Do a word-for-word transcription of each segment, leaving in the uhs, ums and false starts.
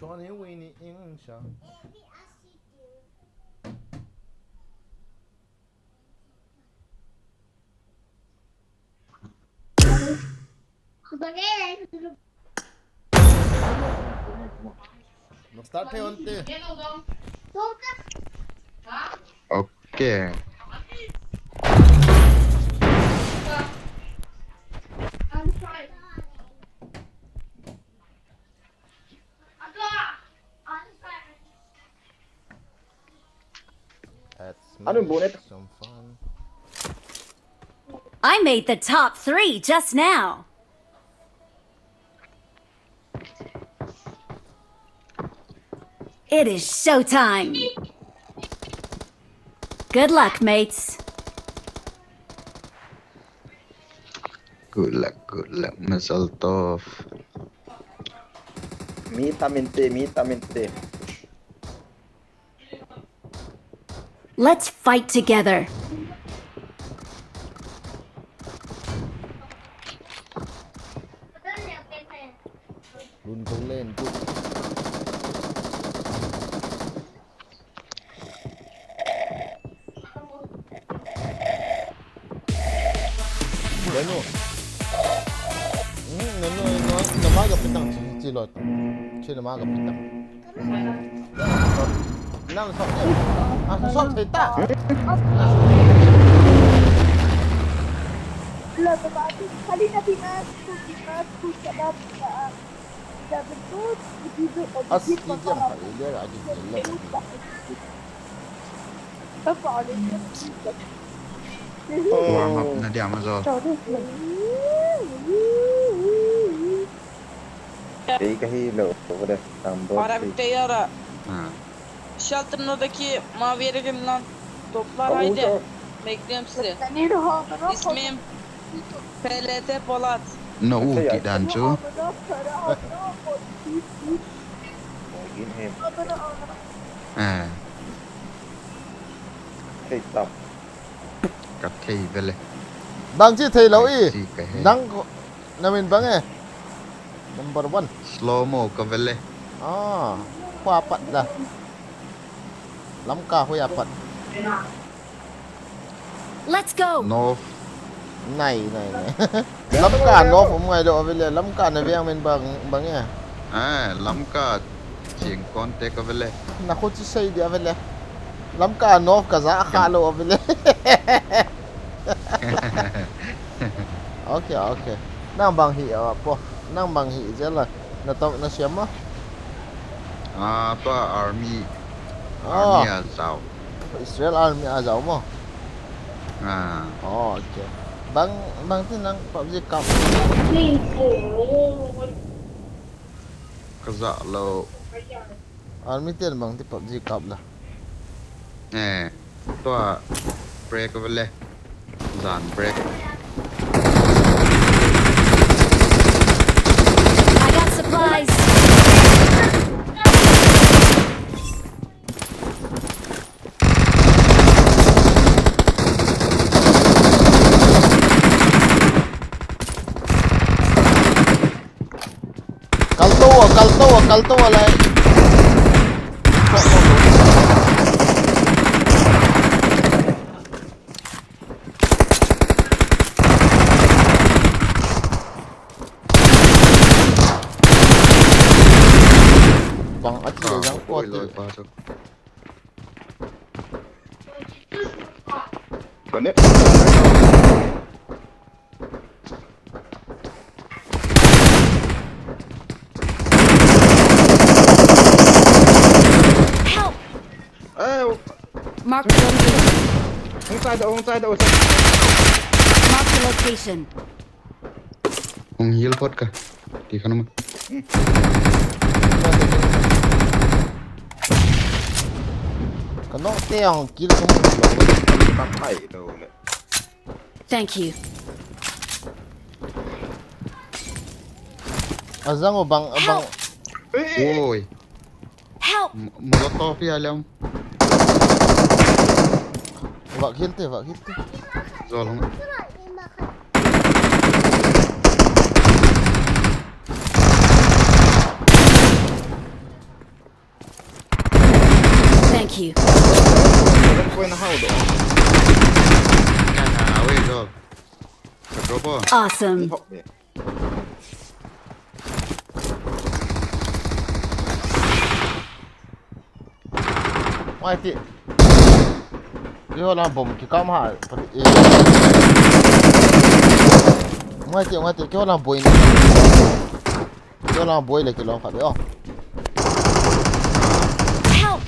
Tony Winnie Ing siya. Mag-start tayo, ante. Okay. Let's make some fun. I made the top three just now. It is showtime. Good luck, mates. Good luck, good luck, Mazel Tov. Mi tam inte, mi tam inte. Let's fight together. Run tong len, good. Nanu. Hmm, nanu, nanu, nama ga pitang chi, chi lot. Chi nama ga pitang. Nang sok. Ah, sok thei ta. As ki jam pa le ra ji le. Warm up na dia ma jo. Ei ka hi lo ko de tambol. Para te yara. Ha. Shelter no daki ma vere gimlan toplar haydi. Bekliyorum sizi. İsmim P L T Polat. No u ki dan chu. Gin hem. Eh. Thei tam. Ka thei vele. Bang chi thei lo i. Chi ka he. Nang ko, na min bang e. Number one. Slow mo ka vele. Ah, khua pat da. Lamka hoiya pat. Let's go. North. Nai, nai, nai. Lamka North um ngai lo avele. Lamka na veng min bang, bang e. Ah, Lamka ching contact avele. Na khu chi sei di avele. Lamka North ka ja kha lo avele. Okay, okay. Nang bang hi a po. Nang bang hi jela. Na tok na siam mo? Ah, tua army. Ah. Army a jao. Israel army a jao mo? Ah. Oh, okay. Bang, bang tin nang PUBG kap. Ka ja lo. Army tin bang tin PUBG kap la. Eh, tua break vele. Jan break. I got supplies. Kal to, kal to, kal to lai. Bang ati le jang ko ti. Kane. Help! Eh, mark the location. Hung side, hung side, hung side. Mark the location. Hung heal pot ka. Ti khanuma. Kano te hung kill ko. Ka pai do le. Thank you. Azang o bang, bang. Help! Oi. Help! M-, Molotov ya lem. Vak hilte, vak hilte. Zol hung. Thank you. Koi na hao do. Yan ha, away zol. Ka drop o. Awesome. Hop ni. Mai ti. Keiho lang bom kikam ha. Pati e. Mai ti, mai ti. Keiho lang boi ni. Keiho lang boi le kilom khat e o. Help!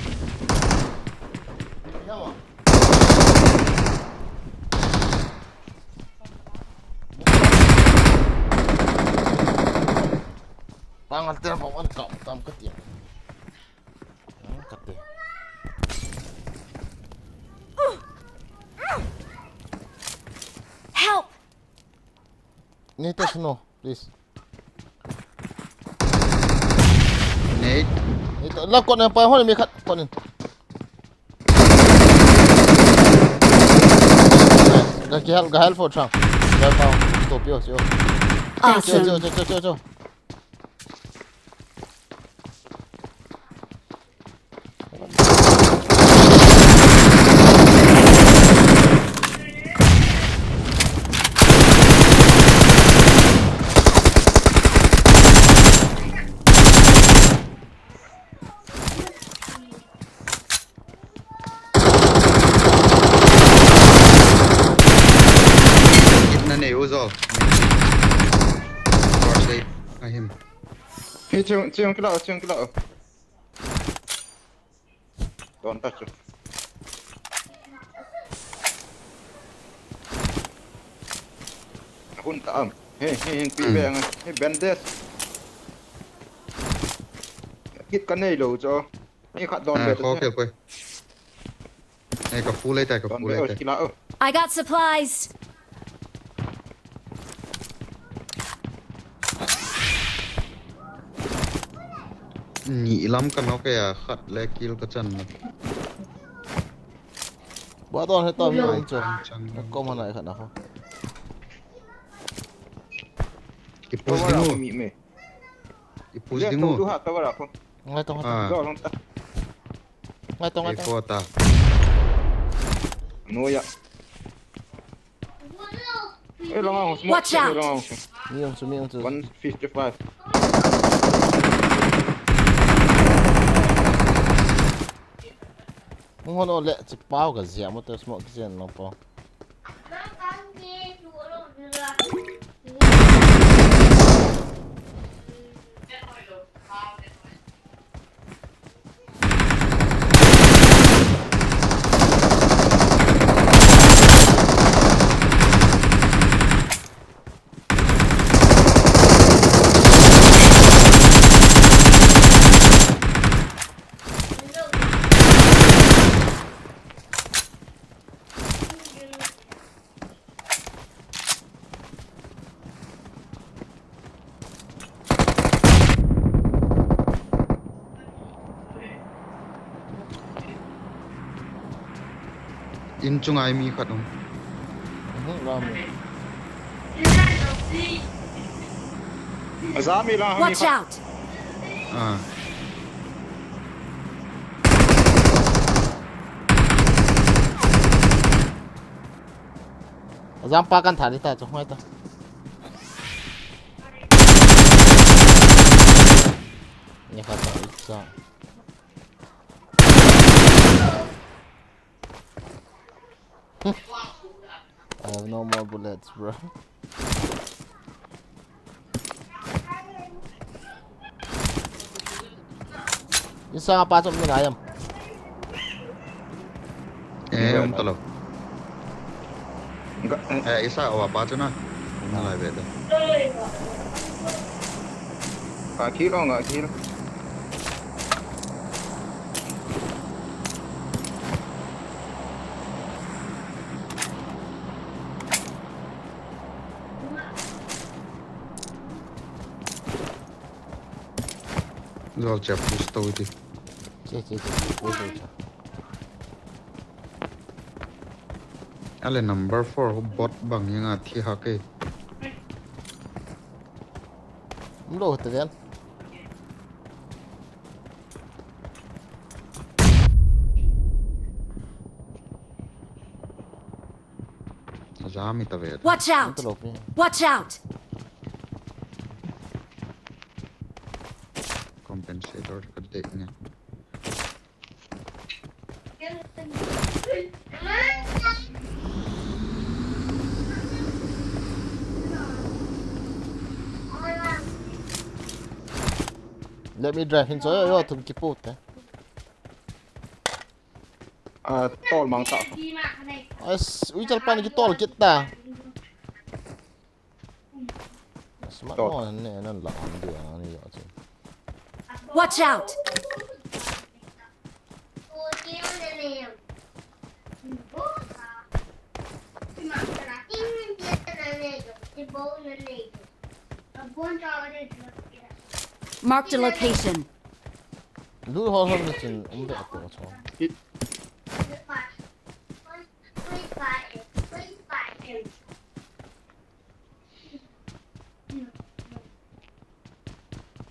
Pangal te bom an kam kam ka ti. Ka ti. Help! Ni te sno, please. Nate. Ni te la kon pa hon mi khat kon in. Ga kihal, ga hal fo chang. Ga pa. Stop yo, yo. Cho, cho, Awesome. Cho, cho, cho, cho. Kit na nei u zol. Torch light ahim. Hey, chung, chung kilo, chung kilo. Don't touch it. Hun ta am. Hey, hey, hey, pi bang. Hey, bandage. Kit ka nei lo cho. Ni khat don Ah, be. kho kel koi. Ei, ka full ei tai, ka Don full be ei o tai. Kila o. I got supplies. Ni lam ka nok ya, khat le kill ka chan na. Ba don he ta mi ang cho. Chan Ko ma nai khat na ko. Ki push ding u. Mi me. Ki push ding u. Tu ha ta wara ko. Ngai tong ngai tong. Ah, Zo long ta. Ngai tong ngai ei tong. Ko ta. No ya. Eh, long ang smoke. Watch out. Eh, long ang smoke. Mi ang chu, mi ang chu. One fifty-five. Hung hon o le, chi pau ka zia mo te smoke kisen long po. In chunga mi khat um. Mhm, lam. Azami lang mi Watch khat. Out! Ah. Azam pa kan thani ta chu hoi ta. Ni khat ta itsa. I have no more bullets, bro. Isa pa chom ni ngayam. Eh, um talo. Ga- eh, Eh, isa awa pa chu na. Um na lai ve da. Ga kill, ga kill. Zol che push to ti. Che, che, che, che, che, che. Ale number four ho bot bang yang a thi ha ke. Mlo te ven. Ami ta ve. Watch out! Watch out! Compensator ka dei ne. Let me drive in, so yo, yo, tum kipu te. Ah, tol mang ta. As, ui chal pan ki tol kit ta. Smart mo ne nan la an de an ya chu. Watch out! Marked a location. Lu ho ho ni chin um de ko chu.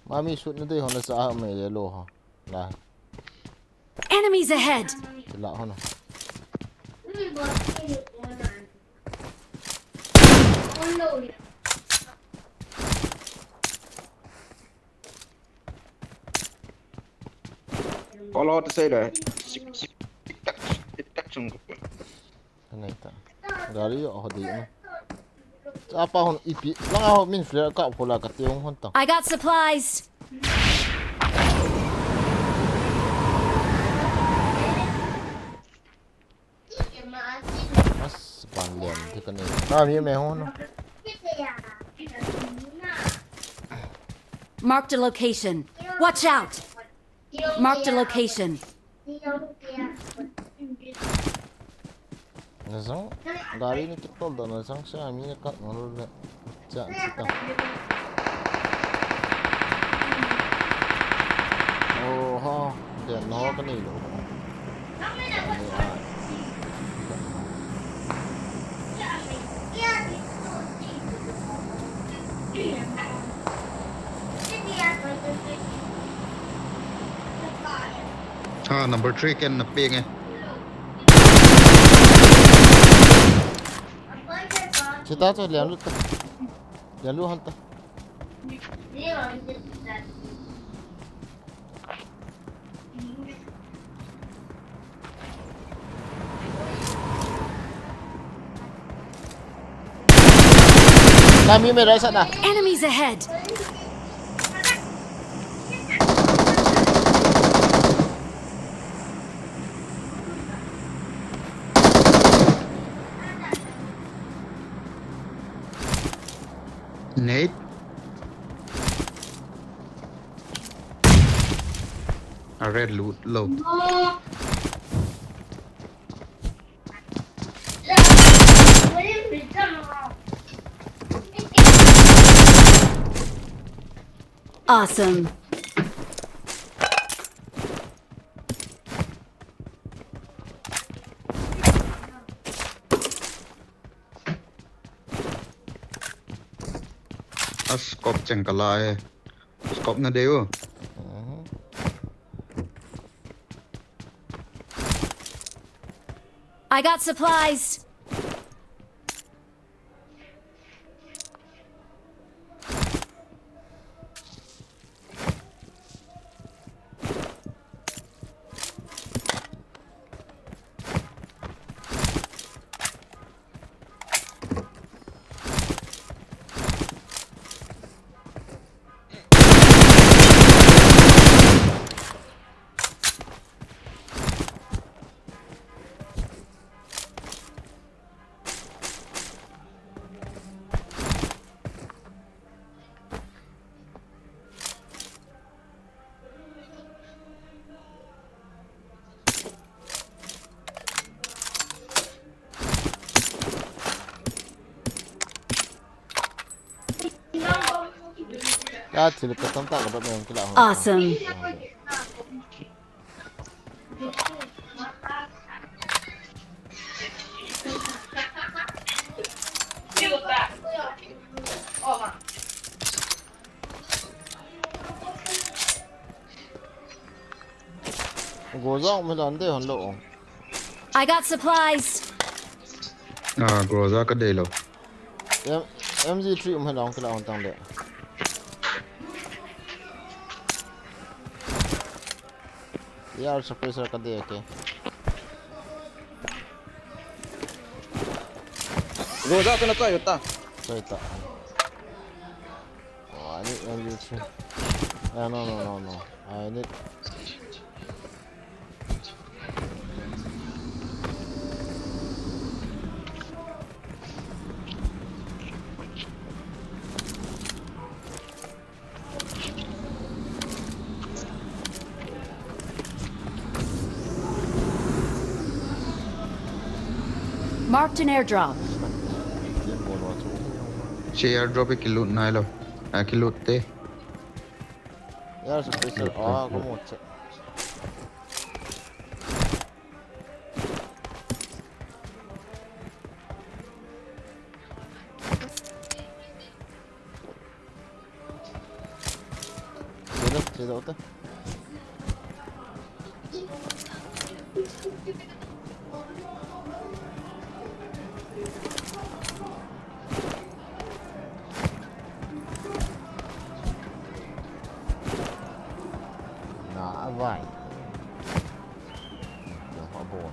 Mami shoot na dei hon la sa mai le lo ha. La. Enemies ahead! La hon. Kolo ta sei le. Sik sik tik tak tik tak chung. Anai ta. Gari yo ho di na. Chapa hon ipi. Langa ho min flare ka phola ka teong hon ta. I got supplies. As ban lian te ka ni. Na mi me hon. Marked a location. Watch out! Marked a location. Na zang, gari ni kitol da na zang sa mi na kat ngol le. Cha, cha ta. Oh, ha, dia no ka ni lo. Ha, number three ken na ping e. Chita cho lian lut ta. Lian lut han ta. Kami me rai sana. Enemies ahead! Nate. A red loot lo. Awesome. A scope cheng ka la e. Scope na dei u. I got supplies. Ya, thil ka tam ta ka dot nang kila ho. Awesome. Go jong mi dan de hon lo. I got supplies. Ah, Groza ka dei lo. M, M G three um hen long kila on tang le. Air suppressor ka dei ke. Groza ka na choi ta. Choi ta. Oh, I need M G three. Ah, no, no, no, no. I need Marked an airdrop. Che airdrop e kilut nai lo. A kilut te. Air suppressor. Ah, ko mo che. Chedoh, chedoh te. Na, avai. Abo.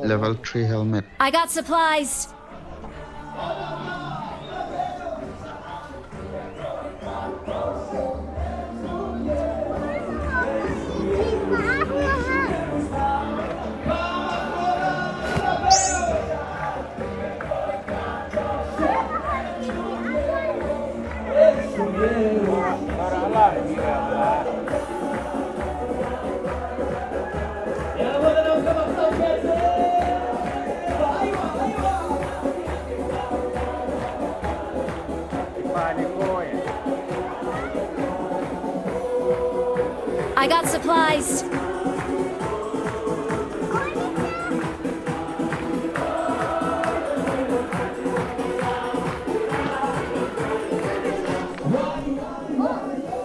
Level three helmet. I got supplies. I got supplies.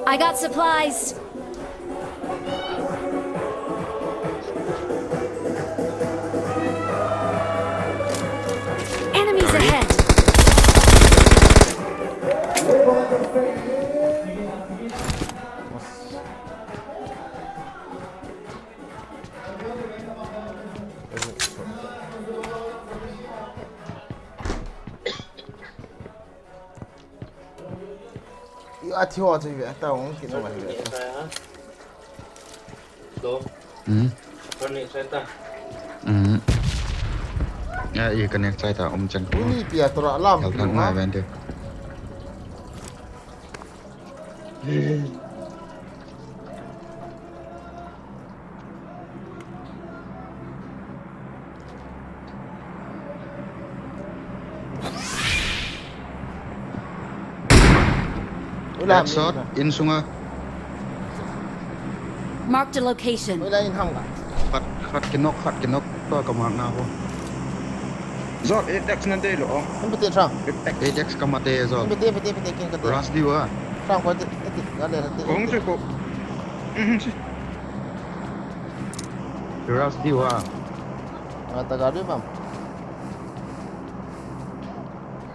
I got supplies. Enemies ahead. Io, athi ho chu ve ta, ong ki no ve ta. Hmm. Hmm. Ya, i connect chai ta, um, chan ko. Ni pia tora lam. Kal thang ma ven de. Headshot, in sunga. Marked a location. Khat, khat kinok, khat kinok. Tua ka mark na ko. Zot, eight X na de lo. Eight X ka mate, Zot. Rush diu a. Kong se ko. Rush diu a. Ata gari bam.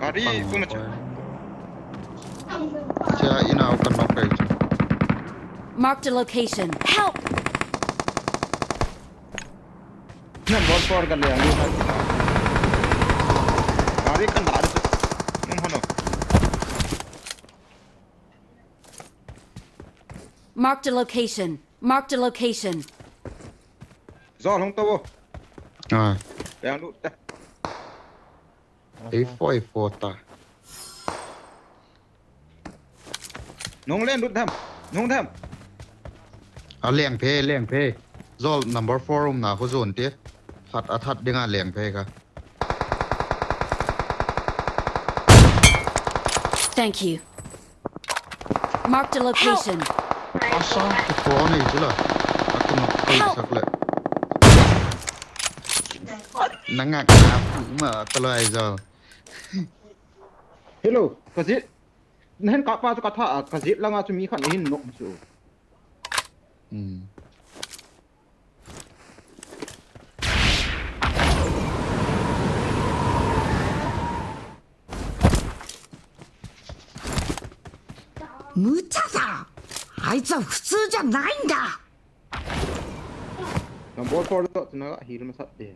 Gari ko ma. Cha ina kan nok kai. Marked a location. Help! Number four ka le ang. Gari kan la. Nung hono. Marked a location. Marked a location. Zol hong to. Ah. Yang lu ta. Ei four, ei four ta. Nung len lut tham. Nung tham. A leng phe, leng phe. Zol number four umna khu zon te. That a that dinga leng phe kha. Thank you. Marked a location. Asa, ko ko nei chula. Aku no ko Help! Sak le. Nangak na ma talai zol. Hello, ka zit. Nahin kapa chu ka tha, ka zit langa chu mi khat nahin nok chu. Hmm. Mucha sa. あいつは普通じゃないんだ。 Number four to, tuna heal masat de.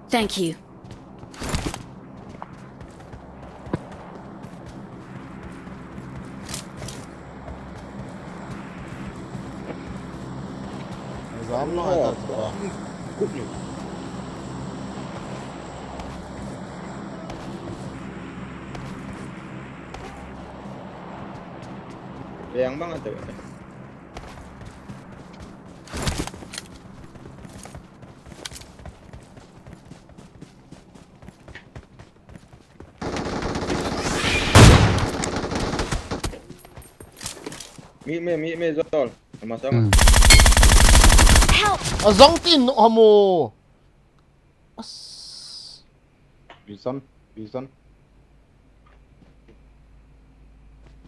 Thank you. Zam no ai ta. Good news. Leng bang ate. Mi me, mi me zol. Ama sang. Hmm. Help! A zong tin no hamo. As. Vision, vision.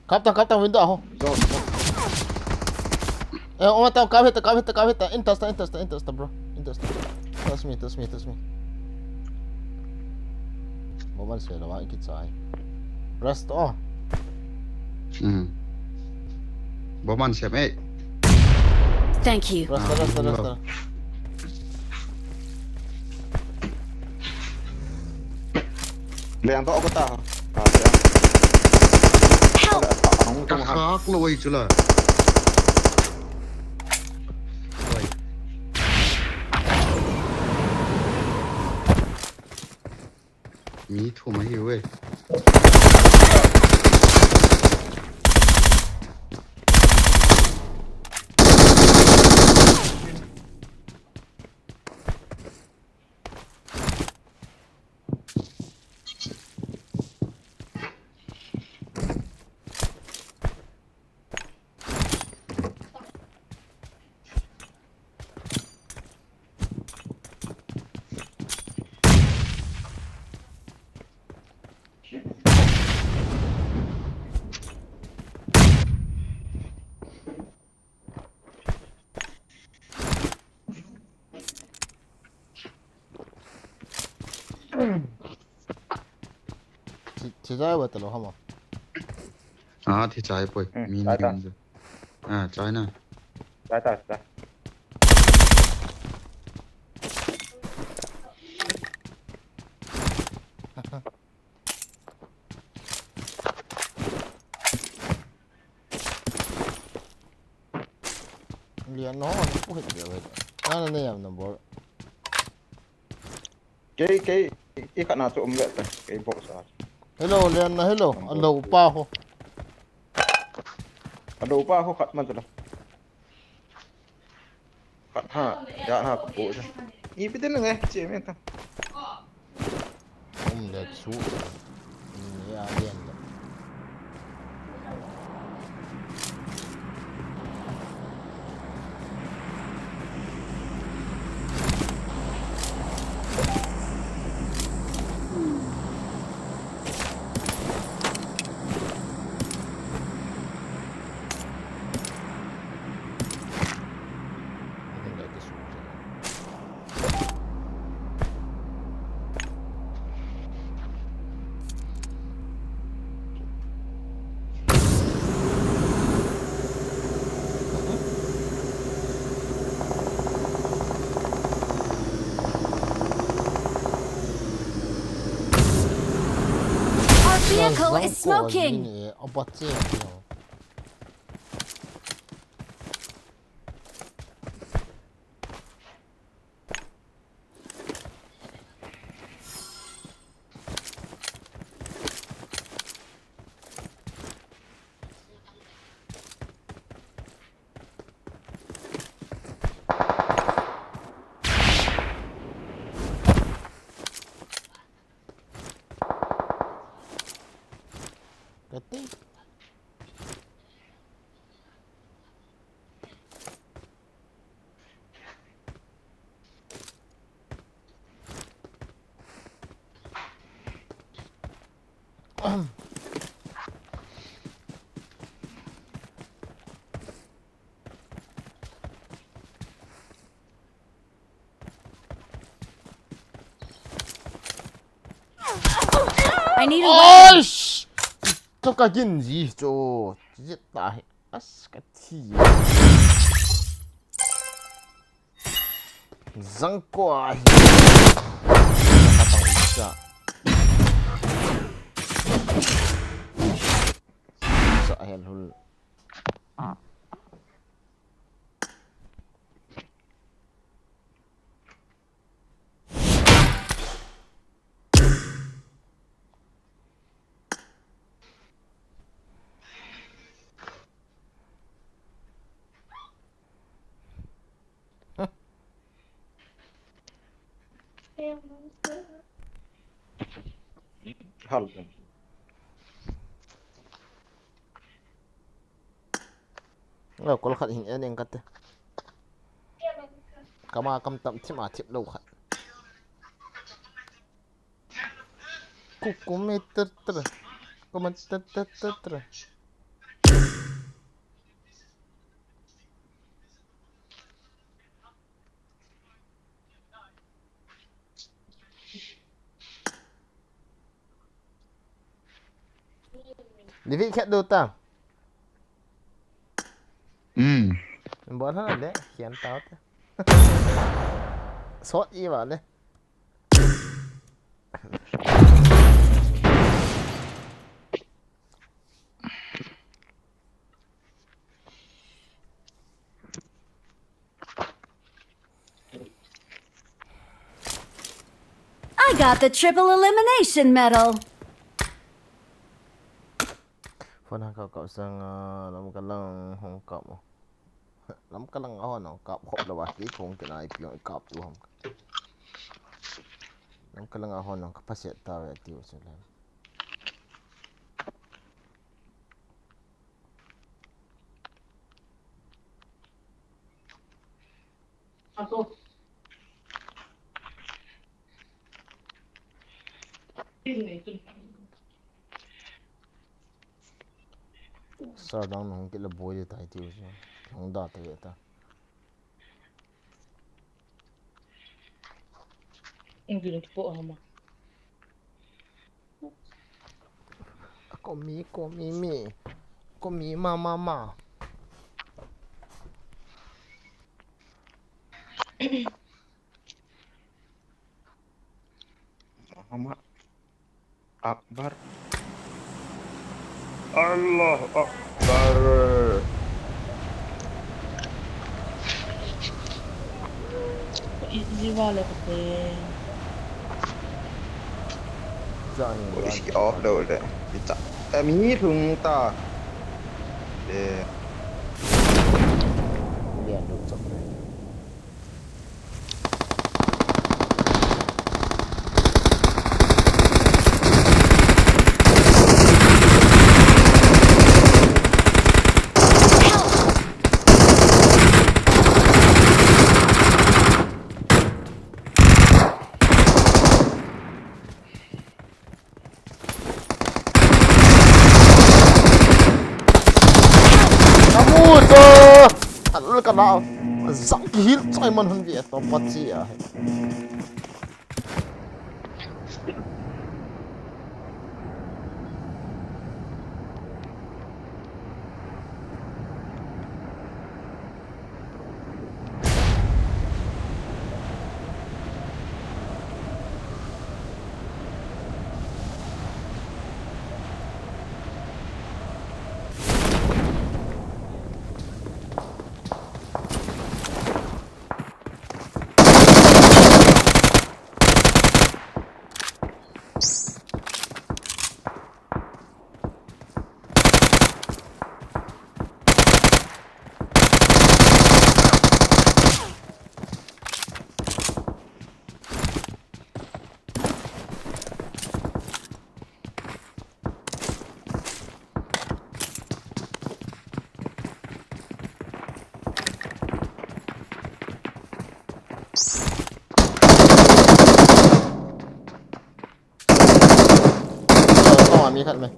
Kap ta, kap ta, window aho. Zone, zone. Eh, oh, ta, kap hita, kap hita, kap hita. Intas ta, intas ta, intas ta, bro. Intas ta. Trust me, trust me, trust me. Boman se lawa, iki chai. Rest, oh. Hmm. Boman se, eh. Thank you. Rest, rest, rest, rest. Leng to ko ta. Help! Ka khak lo wai chula. Wai. Mi thum ahi ve. Thi, thi jai wa talo hama. Ah, thi jai poi. Hmm, mi jai ta. Ni. Ah, jai na. Jai ta, jai. Lian no, no, ku hit dia, wait. Na, na, na, yam number. Kei, kei, i khat na chu um ve ta, kei box a. Hello, Lian na, hello. Number. Alo pa ho. Alo pa ho khat man chu la. Khat ha, ya ha ko chu. Ipi tin nge, che me ta. Um le chu. Ni a lian le. Our vehicle is smoking. I need a weapon. Oish! Chu ka gin ji chu. Jit ta hi. As ka thi. Zang ko a hi. Ka tang sa. Sa hel hul. Hal. Lo, kol khat hin en eng kate. Kama kam tam thim a thip lo khat. Ku kum e ter ter. Kum e ter ter ter ter. Livi khat do ta. Hmm. Bol hana le, khian tau te. Sot i va le. I got the triple elimination medal. Phone hang kap kap sang, ah, lam kalang hong kap mo. Lam kalang a hon hong kap khop lo ba, ki khong ken ai piong kap tu ham. Lam kalang a hon hong kap set ta ve tiu se le. Sa dang nung kila boi de tai tiu se. Nung da ta ve ta. Engdun kipo hama. Komi, komi, mi. Komi, ma, ma, ma. Muhammad Akbar. Allahu Akbar. Easy wala kate. Jani, police jani. Ki off lo le. Kita. Ami lung ta. Eh. Lian lu chok le. Amu to. Alul ka nau. Zang ki hil chai man hun vi to pat si a. Kong a mi khat mai.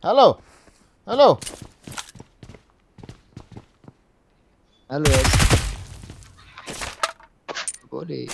Hello. Hello. Hello. Body.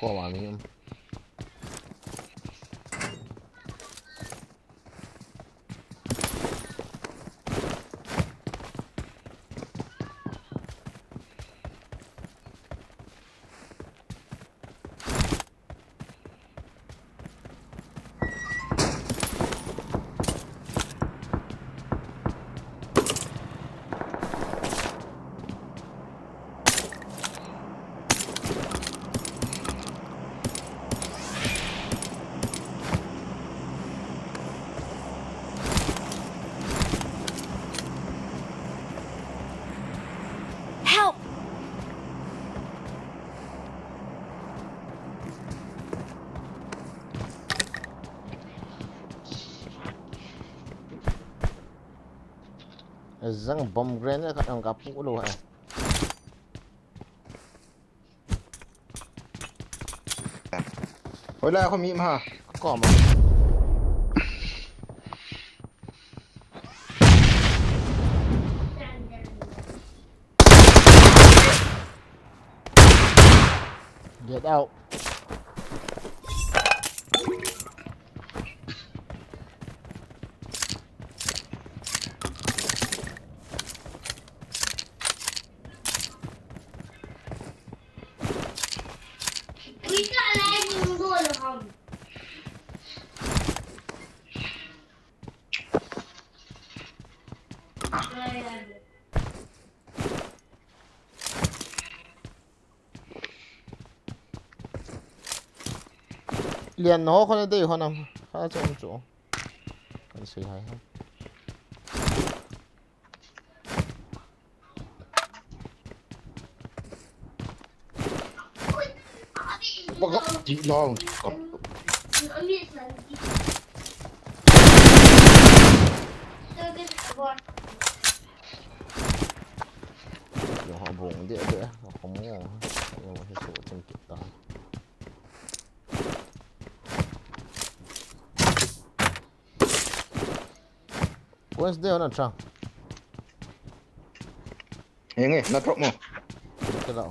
Ko ma mi um. Help! Zang bomb grenade khat ang kapu lo ha. Hoilai a kho mi um ham? Kom a. Get out. Lian ho khon dei ho nam. Kha chom chu. Kan sei hai ha. Baga ti long. Yo ha bong de de. Ko mo. Yo ha so chim kit ta. Wednesday na chang. Enge, na drop mo. Kala.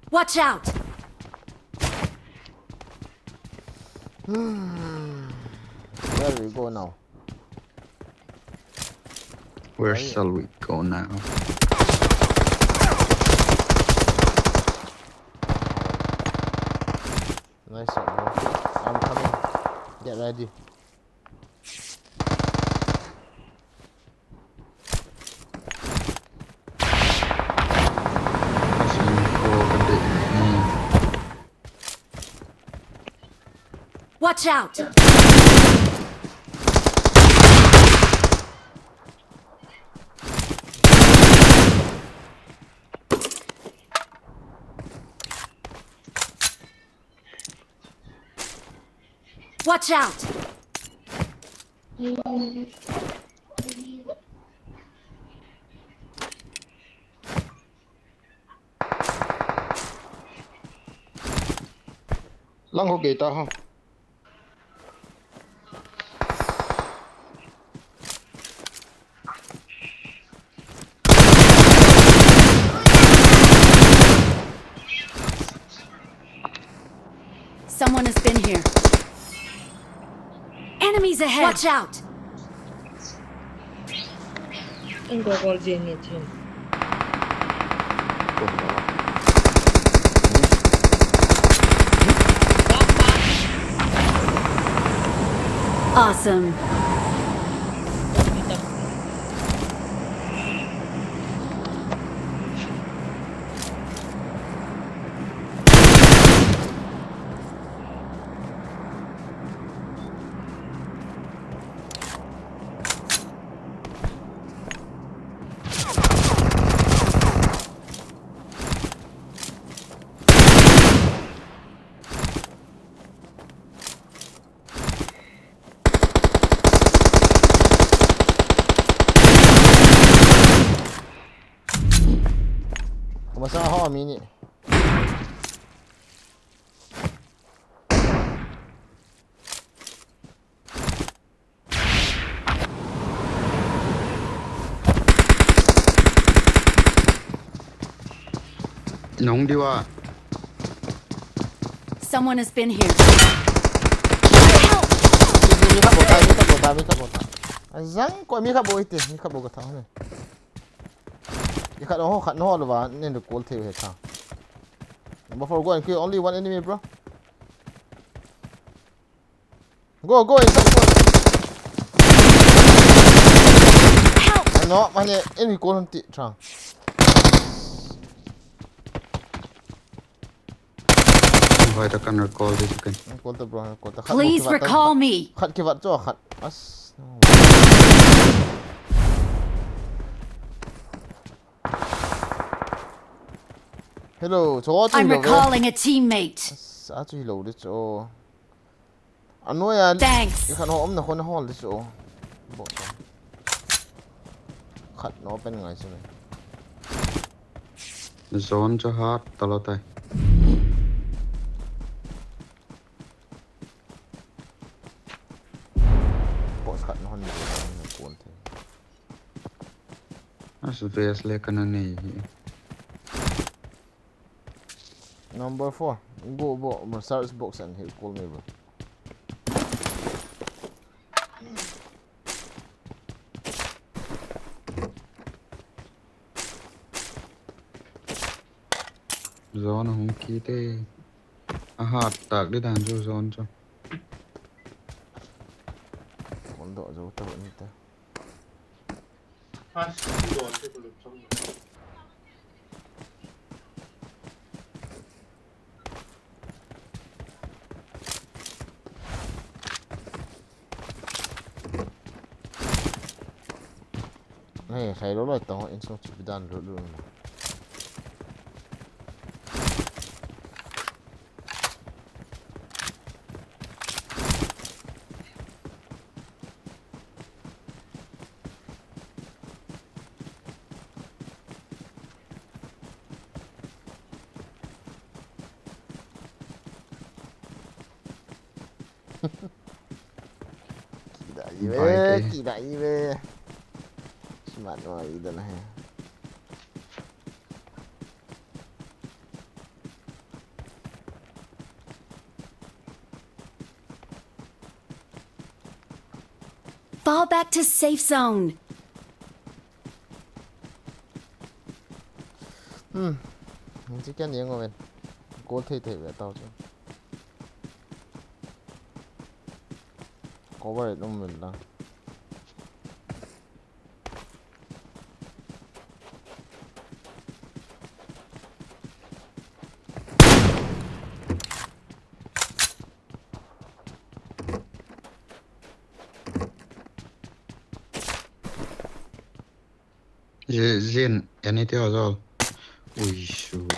Watch out! Hmm. Where we go now? Where shall we go now? Nice shot, bro. I'm coming. Get ready. Watch out! Watch out! Lang ho kita ho. Someone has been here. Enemies ahead! Watch out! Ang gogol din niya, Jim. Awesome. Masa ho mi ni. Nong diu a. Someone has been here. Help! Mi khat bou ta, mi khat bou ta, mi khat bou ta. Ajang ko mi khat bou ite, mi khat bou ka tha ne. I khat ho, khat ho lo va, ne do call the he tha. Number four, go and kill only one enemy, bro. Go, go, inside, go. Help! No, mane, enemy call hon ti, tha. Hoi ta kan recall di kan. Call ta bro, call ta. Khat Please kivat ta. Recall me. Khat kivat cho, khat. As. Hello, cho chu I'm hilou ve. Recalling a teammate. As, a chu hilou de cho. Anoiya. Thanks. I khat ho umna khon hol di chu. Bo ta. Khat no pen ngai chu ne. Zone chu hat talo tai. Boss khat na hon ni kon the. As vest le kana nei hi. Number four. Go bo, search box and he call me, bro. Zone hung kit e. A hat tak di dan chu zone chu. Kon do zo ta ni ta. Nei, khai lo lo tong insung chu bidan lo lo. Kida ive, kida ive. Smart no ida na he. Fall back to safe zone. Hmm. Chicken yang oven. Goal thei thei ve tao chu. Cover it um vel la. Zin, anything at all. Ui, shoot.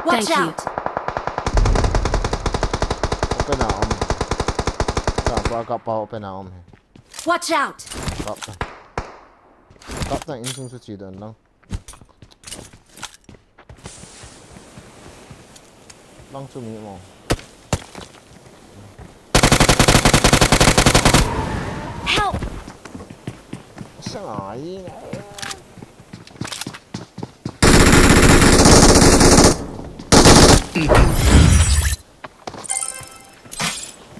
Watch out! Open a um. Ka pa ka pa open a um he. Watch out! Kap ta. Kap ta insung su chi don lang. Lang chu mi mo. Help! Sang ai.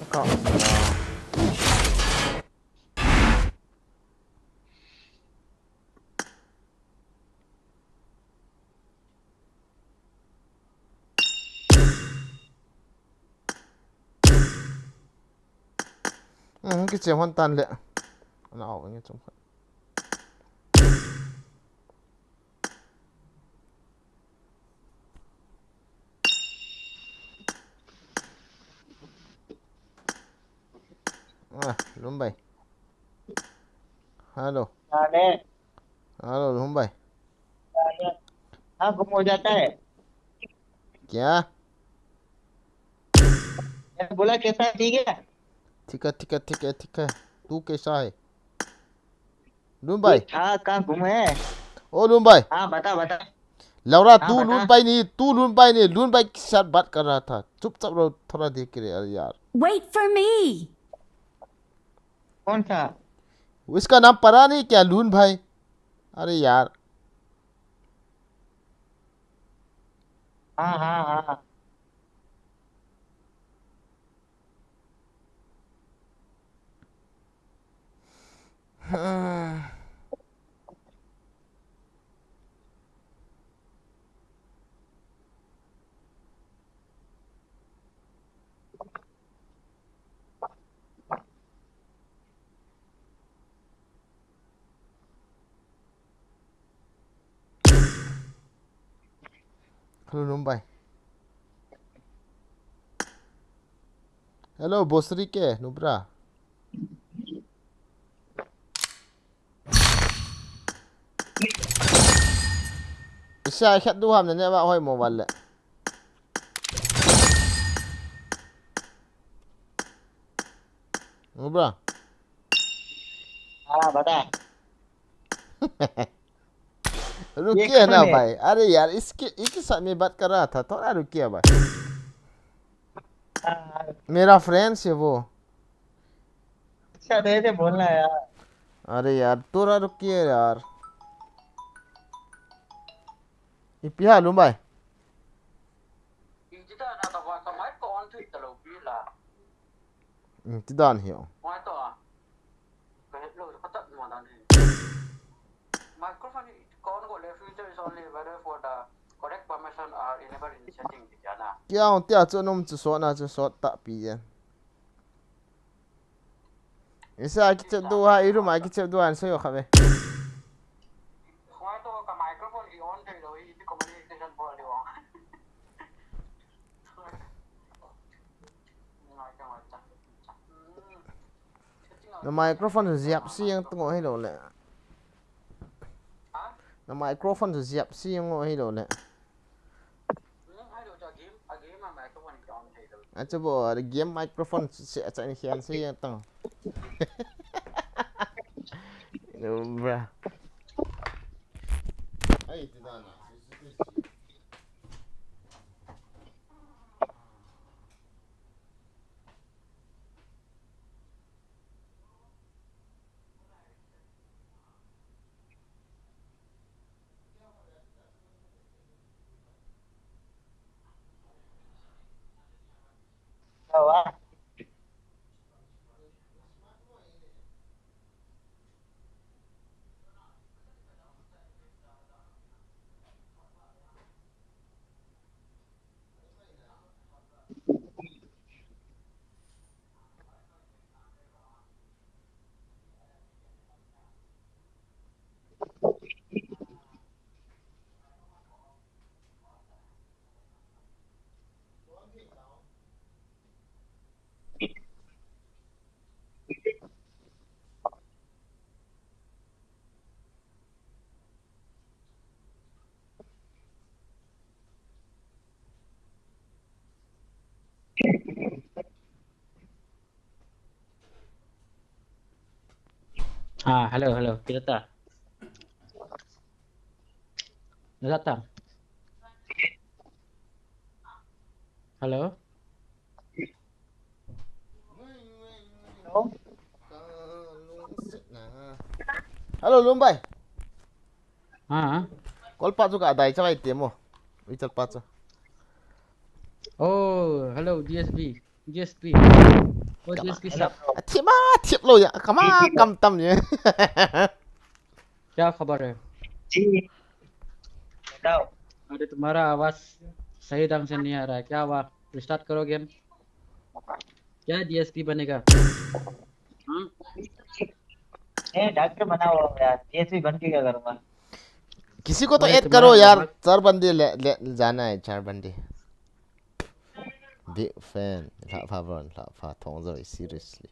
Ka. Kichia hon tan le. Ana au nge chum khat. Ah, Lumbai. Hello. Hello, Lumbai. हाँ, गुम हो जाता है। क्या? मैंने बोला, कैसा है, ठीक है? ठीक है, ठीक है, ठीक है, ठीक है। तू कैसा है? लून भाई। ठीक ठाक, कहाँ गुम है? ओ लून भाई। हाँ, बता, बता। लौरा, हाँ, तू बता। लून भाई नहीं, तू लून भाई नहीं, लून भाई के साथ बात कर रहा था। चुपचाप रहो, थोड़ा देर के लिए, अरे यार। Wait for me. कौन सा? इसका नाम पता नहीं क्या, लून भाई? अरे यार। हाँ, हाँ, हाँ। Hello, Lumbai. Hello, Bosri ke, Nubra. Isa khat du ham ne ba hoi mo wal le. Nubra. हाँ, बता। रुकिए ना भाई। अरे यार, इसके, इसके साथ में बात कर रहा था, थोड़ा रुकिए भाई। हाँ। मेरा फ्रेंड्स है वो। अच्छा, तो ऐसे बोलना है यार। अरे यार, थोड़ा रुकिए यार। Ipi ham, Lumbai? Ti dan hi o. Microphone on go le, filter is only available for the correct permission are enabled in setting ti tia na. Kia ong tia chu nom chu sot na chu sot ta pi yen. Isa kichep du ha, i room a kichep du ha, so yo kha ve. Khoi to ka microphone i on thei lo, i communication bol di ong. Na microphone chu ziap si yang tu ngo hi lo le. Na microphone chu ziap si yang ngo hi lo le. Achu bo, a game microphone chu se acha ni hian se yang tang. No, bra. Ai, ti dan a. Ah, hello, hello. Kita ta. Nasa ta. Hello. Hello, Lumbai. Ha? Call pa chu ka dai chawai te mo. Ui chal pa chu. Oh, hello, D S P. D S P. Oh, D S P sir. Thip a, thip lo ya. Kama kam tam ye. क्या खबर है? जी, बताओ। अरे, तुम्हारा आवाज सही ढंग से नहीं आ रहा है, क्या हुआ? रिस्टार्ट करो गेम। क्या डीएसपी बनेगा? हाँ? ए, डॉक्टर बना हुआ हूँ यार, डीएसपी बन के क्या करूँगा? किसी को तो ऐड करो यार, चार बंदे ले, ले जाना है, चार बंदे। Big fan, la fa bro, la fa thong zoi, seriously.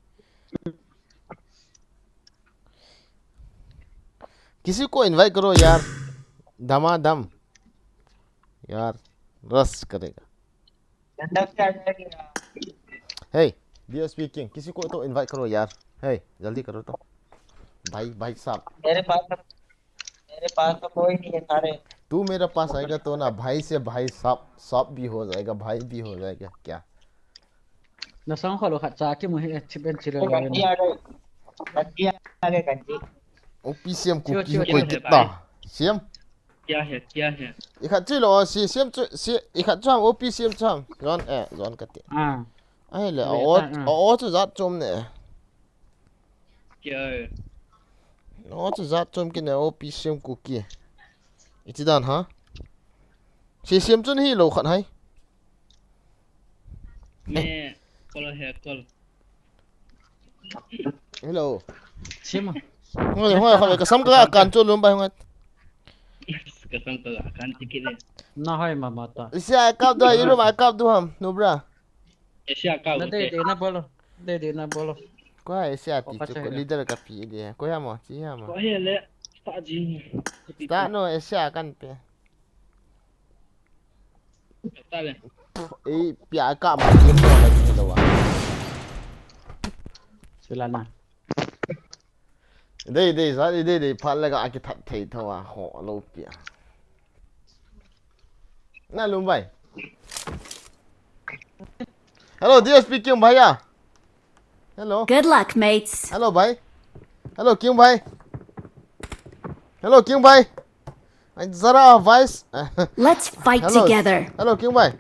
किसी को इनवाइट करो यार, दमादम यार, रश करेगा। Hey, डीएसपी किंग, किसी को तो इनवाइट करो यार। Hey, जल्दी करो तो। भाई, भाई साहब। मेरे पास तो, मेरे पास तो कोई नहीं है सारे। तू मेरे पास आएगा तो ना भाई से भाई साहब, साहब भी हो जाएगा, भाई भी हो जाएगा क्या? Na sang kholo khat cha ki mu hi chip en chile lo. Ganti a gaya, ganti a gaya, ganti. OP CM को की कोई कितना? सीएम? क्या है, क्या है? इखत चुलो, सी, सीएम चु, सी, इखत चुम, ओपी सीएम चुम। जॉन, ए, जॉन कते। हाँ। अहे ले, ओ, ओ, चु जात चुम ने। क्या है? ओ, चु जात चुम किने, ओपी सीएम को की। इति दान, हाँ? सी सीएम चुन ही लो खत है। मैं कॉल है, call. Hello. Sima. Hoi, hoi, hoi, kasam ka kan chu lum bai hoi. Kasam ka kan tikile. Na hoi ma mata. Isi ai kap du, ilu mai kap du ham, no bra. Isi ai kap. Na de de na bolo. De de na bolo. Ko ai isi ai ti chu ko leader ka pi de. Ko ya mo, chi ya mo. Ko he le. Sta ji. Sta no, isi ai kan pe. Ei, pia ka ma, pia ka ma, pia ka ma. Sulana. Dei, dei, sa, dei, dei, dei, phat le ka aki that thei tho a, ho, lo pia. Na lum bai. Hello, D S P King bhaiya. Hello. Good luck, mates. Hello, bhai. Hello, King bhai. Hello, King bhai. Ai, zara voice. Let's fight together. Hello, King bhai.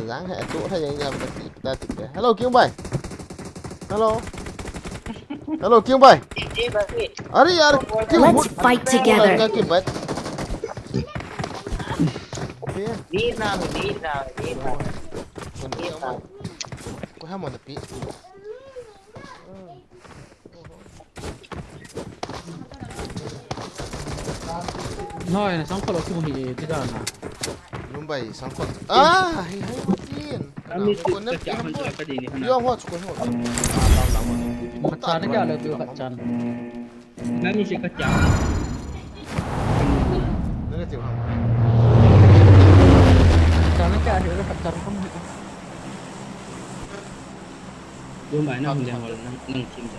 Jang hai tu hai yang yang ta ti ta ti. Hello, King bhai. Hello. Hello, King bhai. Are yaar, King, let's fight together. Ka ki bat. Veer naam hai, Veer naam hai, Veer naam hai. Ko ha mo na pi. Noi, na sangkhol ki mu hi ti da na. Lumbai sangkhol. Ah, hi hai tin. Kami si ko ne ka cha han ka di ni hana. Yo ho ko ho. Mata ne ka le tu ka chan. Kami si ka cha. Ne ka ti ha. Cha ne ka le ka chan ko. Lumbai nang liang wal nang nang chim ja.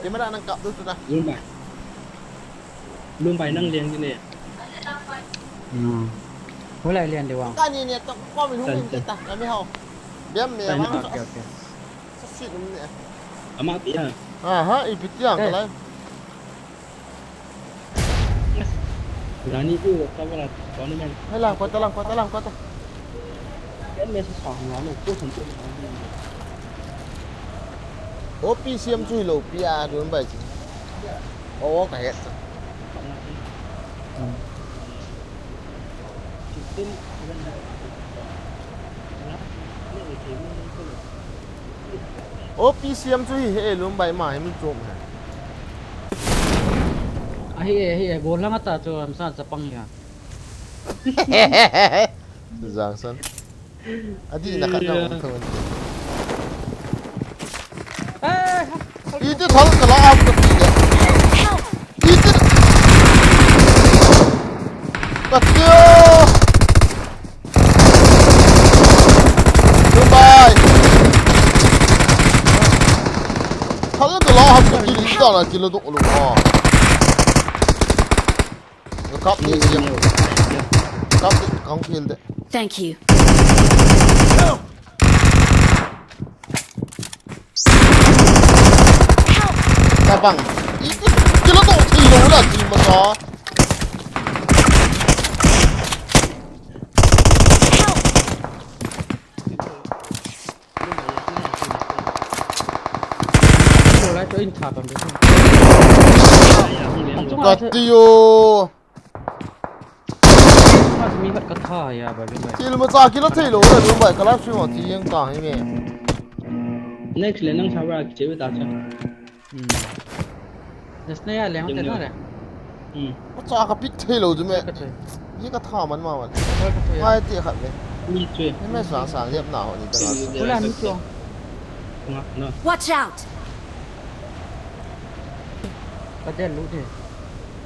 Camera nang kap tu tu na. Lumbai. Lumbai nang liang ni ne. Hmm. Hulai liang de wang. Ka ni ne to ko mi hu mi ta ka mi hao. Biam me wang. Okay, okay. Sa si dum ne. Ama pi ha. Aha, i pi tiang ka lai. Rani tu cover at, kau ni man. Hai lang kota, lang kota, lang kota. Kan message sang nga no, ko san tu. O P C M chu lo pia don bai chi. O ka het. O P C M chu hi he lum bai ma hi min chom he. Ahi e, ahi e, bol lang ata chu am san chapang ya. Jang san. Adi na ka na um thon. Eh, iti thal ka la ap ka ti le. Iti. Ka ti o. Goodbye. Ala to la ha ko kili ta la kilo do lo ha. Kap ni siam. Kap ni kang phil de. Thank you. Tabang. Kilo to thei lo la ti ma sa. Kati yo. Thil macha kila thei lo le, Lumbai, ka live stream a thi jeng ta hi me. Next le nang sa ba ki che ta cha. Hmm. Next ne ya le, te na le. Hmm. Macha ka pick thei lo chu me. Ka che. Ye ka tha man ma man. Ka che ya. Mai ti khat le. Ni che. Ni me sang sang liap na ho ni ta. Kula ni cho. Nga, no. Watch out! Ka del lu de.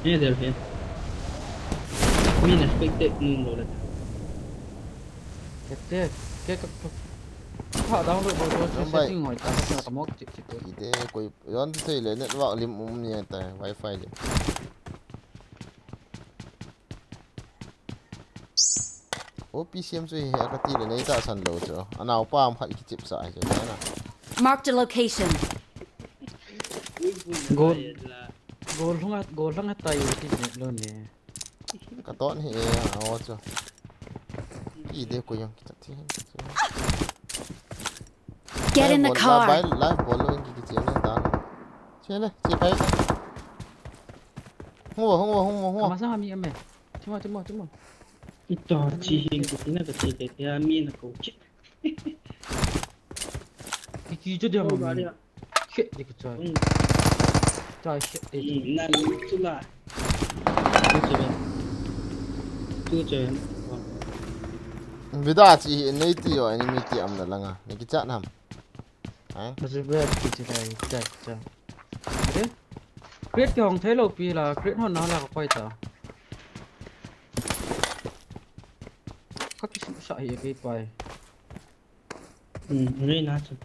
Ye del he. Mi na spectate ni lo le. Kete, ke ka, ka, ka download bo bo Number. Setting hoi, ka, ka, ka mok chip chip. Ite koi yon thei le network lim um ni ta wifi lim. O P C M chu hi ka ti le nei ta san lo chu. Anau pa am khat ki chip sa hi chu na. Marked a location. Gol, gol hlung a, gol hlung a tai ti ne lo ne. Ka ton hi e, a o chu. Ki de ko yang kita ti. Get in the car. Live bol, live bol lo ki ki ti na ta. Che le, che pai. Hung wo, hung wo, hung wo, hung wo. Ka masa mi ame. Timo, timo, timo. Ito, chi hin ki ti na ka ti ke ya mi na ko chi. Ki ki chu dia ma mi. Khet di ka chai. Chai khet di. Nan chu la. Tu che. Tu che. Vida chi nei ti yo, enemy ti am la langa. Ni ki cha nam. Ha? Ka chu be ki chi dai, cha, cha. Are? Crate ki hong thei lo pi la, crate hon na la ka koi ta. Ka ki su sa hi ke pai. Hmm, are na chu.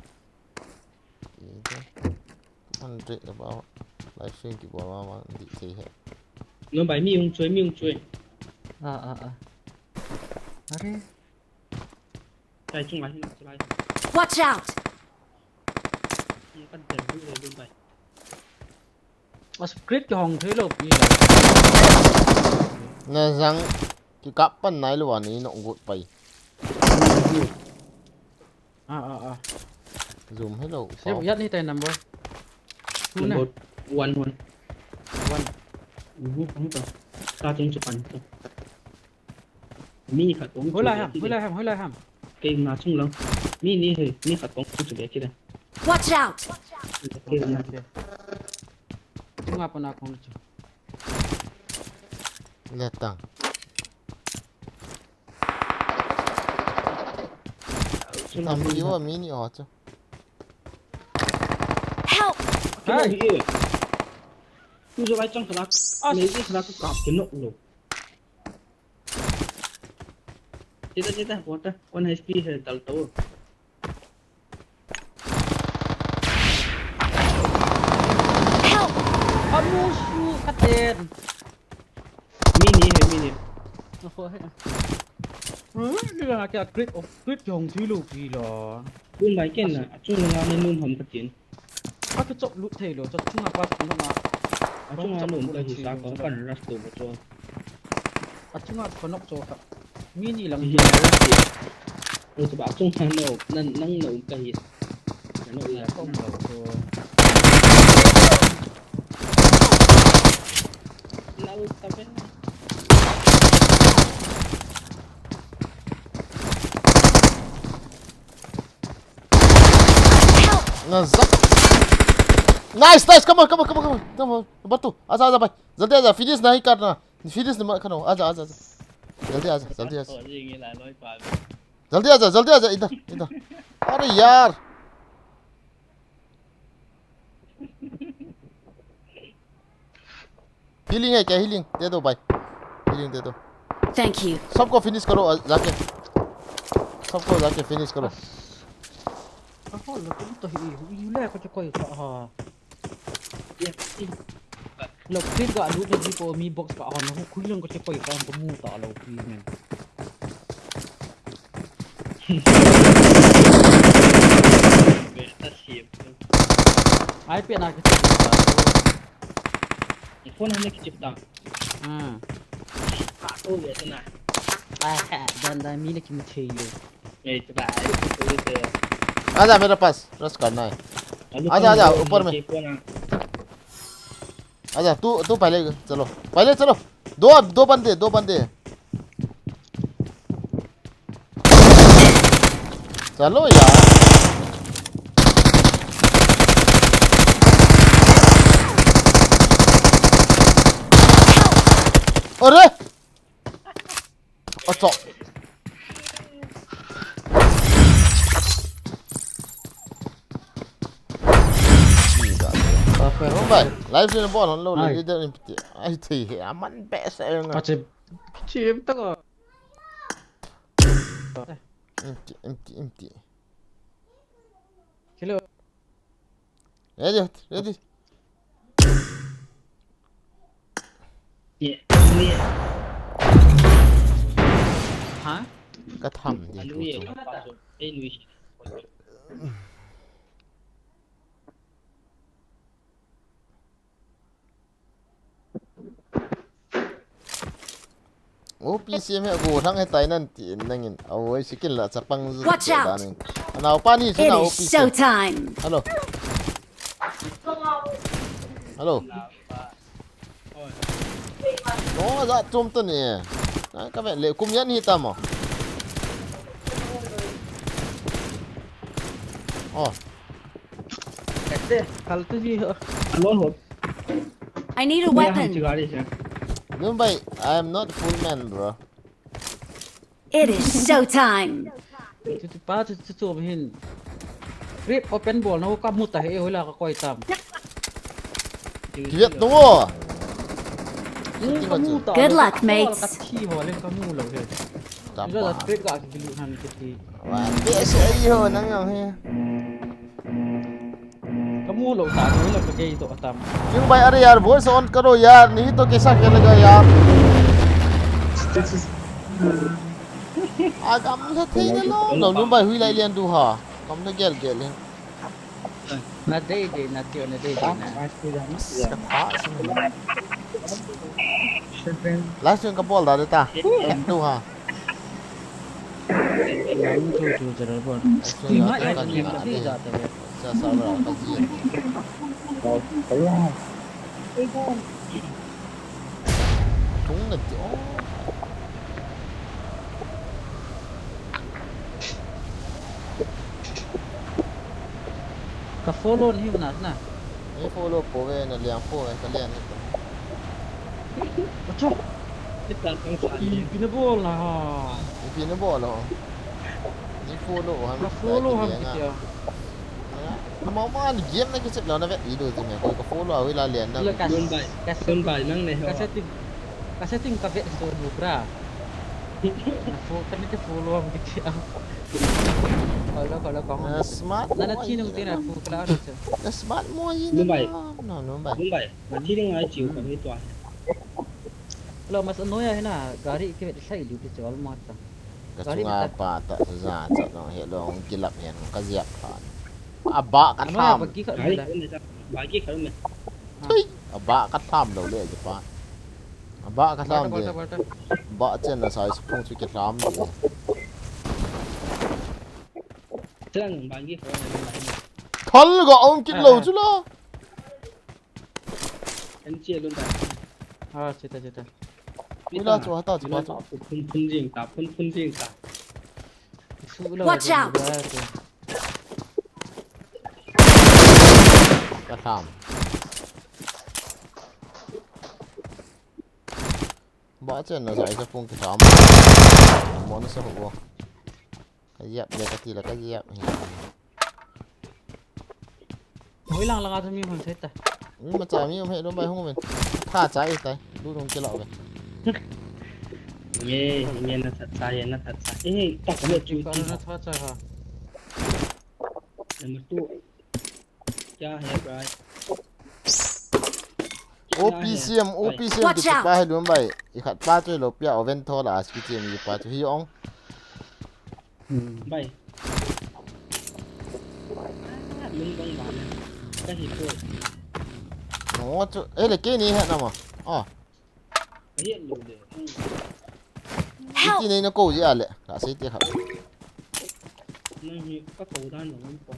Hundred about live stream ki bol ma ma di thei he. No bai mi ung choi, mi ung choi. A, a, a. Are. Chai chung lai, chai lai. Watch out! Ni kan tel du le du bai. A script ki hong thei lo pi la. Na jang ki kap pan nai lo ani no gut pai. A, a, a. Zoom hello. Sep yat ni tai number. Two na. Number one, one. One. Mhm, hong ta. Ta chung chu pan. Mi khat kong chu. Hola ham, hola ham, hola ham. Kei na chung lang. Mi ni he, mi khat kong chu be kira. Watch out! Kei na. Okay. Chunga pa na kong chu. Le tang. Chunga. Tam ki wa mi ni o chu. Help! Kei ni e. Tu jo lai chang khala. Nei ji khala tu kap ke nok lo. Chita, chita, water. One H P hai, dal to. Help! Amu su katen. Mini hai, mini. Oho hai. Ni la kya creep of creep jong thui lo pi lo. Kun lai ken na, chung nga na num ham katin. Ka kichop lut thei lo, chachunga pa chop na. Achunga nom ka hi sa ko kan rush to bo cho. Achunga ko nok cho ka. Mi ni lang hi. Oi, to ba achunga no, nan nang no ka hi. Nang no ya ko lo cho. Lal ta pen. Help! Na zak. Nice, nice. Come on, come on, come on, come on. Come on. Number two. Aja, aja, bhai. Jaldi aja. Finish nahi karna. Finish nahi karna. Aja, aja, aja. Jaldi aja, jaldi aja. Jaldi aja, jaldi aja. Idhar, idhar. Are yaar. Healing hai kya? Healing de do bhai. Healing de do. Thank you. Sabko finish karo, a, jaake. Sabko jaake finish karo. Aho, lo tum to hi, hi le ko koi ka ha. Lo, clip ga lut le ji ko mi box ka hon, hu khui lang ka che koi ka ko mu ta lo, please, man. Ai pe na ka che ta. Phone han ki chip ta. Hmm. Ka to ye na. Ai, dan dan mi le ki mu che lo. Ei, chula, ei, chula, chula. आजा मेरे पास, रश करना है। आजा, आजा, ऊपर में। आजा, तू, तू पहले चलो, पहले चलो। दो, दो बंदे, दो बंदे। चलो यार। अरे! अच्छा। Bye. Live stream bol hon lo le leader empty. Ai thei he aman be sa nga. Pache. Pache em ta ko. Empty, empty, empty. Hello. Ready, ready. Hah? Ka tham di tu chu. O P C M he go thang he tai nan ti in nangin. Awoi, sikin la chapang zu. Watch out! Anau pa ni chu na O P C M. It is showtime. Hello. Hello. No, za chom to ni. Na ka ve le kum yan hi ta mo. Oh. Kaise? Kal to ji ho. Alon ho. I need a weapon. Mumbai, I am not full man, bro. It is showtime. Chu chu pa chu chu chu hin. Rip open bol na ka mu ta he hoi la ka koi tam. Kivet to. Ka mu ta. Good luck, mates. Ka thi ho le ka mu lo he. Ka pa. Rip ka ki lu han ki thi. Wa, te se ai ho nang yong he. Ka mu lo ta, mu lo ka gei to atam. Mumbai, अरे यार, voice on करो यार, नहीं तो कैसा खेलेगा यार? A gamla thei na lo, lo Mumbai hui lai lian du ha. Gamla gel gel le. Na dei dei na tio na dei dei na. Ka tha si. Live stream ka bol da de ta. Du ha. Nang chu chu chara bon. Stream ai ka ni na dei da ta ve. Sa sa ra ka ji. Tung na ti o. Ka follow ni na na. Ni follow po ve na liang po ve ka liang ni. Acha. Ipi na bol na ha. Ipi na bol ho. Ni follow ham. Ka follow ham kitia. Mama ni game na kichep lo na vet i do ji me ko ka follow a wi la lian na. Ka Mumbai. Ka Mumbai nang ne ho. Ka setting. Ka setting ka vet so du pra. Na fo ka ni ke follow ham kitia. Kala kala ka ho. Smart. Na na thi nung te na fo kala ni. Smart mo yin. Mumbai. No, Mumbai. Mumbai. Na thi nung ai chiu ka ni to. Lo, mas anoya hina, gari kivet sai lu ti chol mo ta. Ka chunga pa ta ja cha no he long kilap hen ka jiap khan. A ba ka tham. Bagi khat me. Bagi khat me. Tui, a ba ka tham lo le je pa. A ba ka tham de. Ba chen na sai sung chu ki tham de. Chang bagi khat me. Thal ga ong kit lo chu la. Kan chia lun ta. Ha, chia ta, chia ta. Ui la chu ha ta chu pa chu. Phun phun jing ta, phun phun jing ta. Watch out! Ka tham. Ba chen na sai ka phung ki tham. Mo na sa ho. Ka yap le ka ti la ka yap. Hoi lang lang a mi hon sai ta. Mi ma cha mi hon he lo mai hon men. Tha cha i tai. Du dong ke lo ve. Ye, ye na tha cha, ye na tha cha. Eh, ta ko chu ka na tha cha ha. Number two. Kya hai bhai? O P C M, O P C M Watch out! Kipa hi lum bai. I khat pa chu lo pia oven thola as ki chem i pa chu hi ong. Hmm. Bai. Ah, lung bang ba le. Ka hi ko. Mo chu, eh, le ke ni he na mo. Oh. Ka hi lo de. Help! Iti nei na ko ji a le. Ka sei te kha. Nang hi ka ko dan lo ko.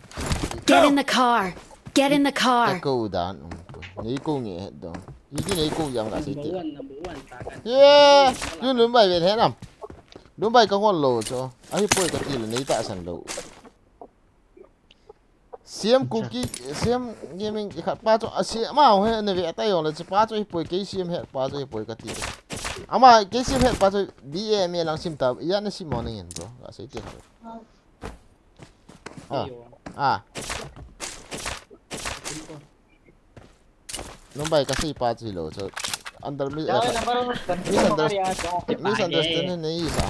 Get in the car. Get in the car. Ka ko dan um ko. Nei ko nge he dong. Iti nei ko jam ka sei te. Number one, number one, ta kan. Yeah. Yun lum bai ven he nam. Lum bai ka ngol lo cho. Ahi poi ka ti le nei ta san lo. Siam Kuki, Siam Gaming, i khat pa chu, a Siam, ama he ne ve ta yong le chu pa chu hi poi, K C M he pa chu hi poi ka ti. Ama K C M he pa chu B A M A lang sim ta, ya na sim mo ning en bro. Ka sei ti. Ah. Ah. Number ka sei pa chu lo chu. Under mi, Dawai number, misunderstand, number ya, misunderstand ne i sa.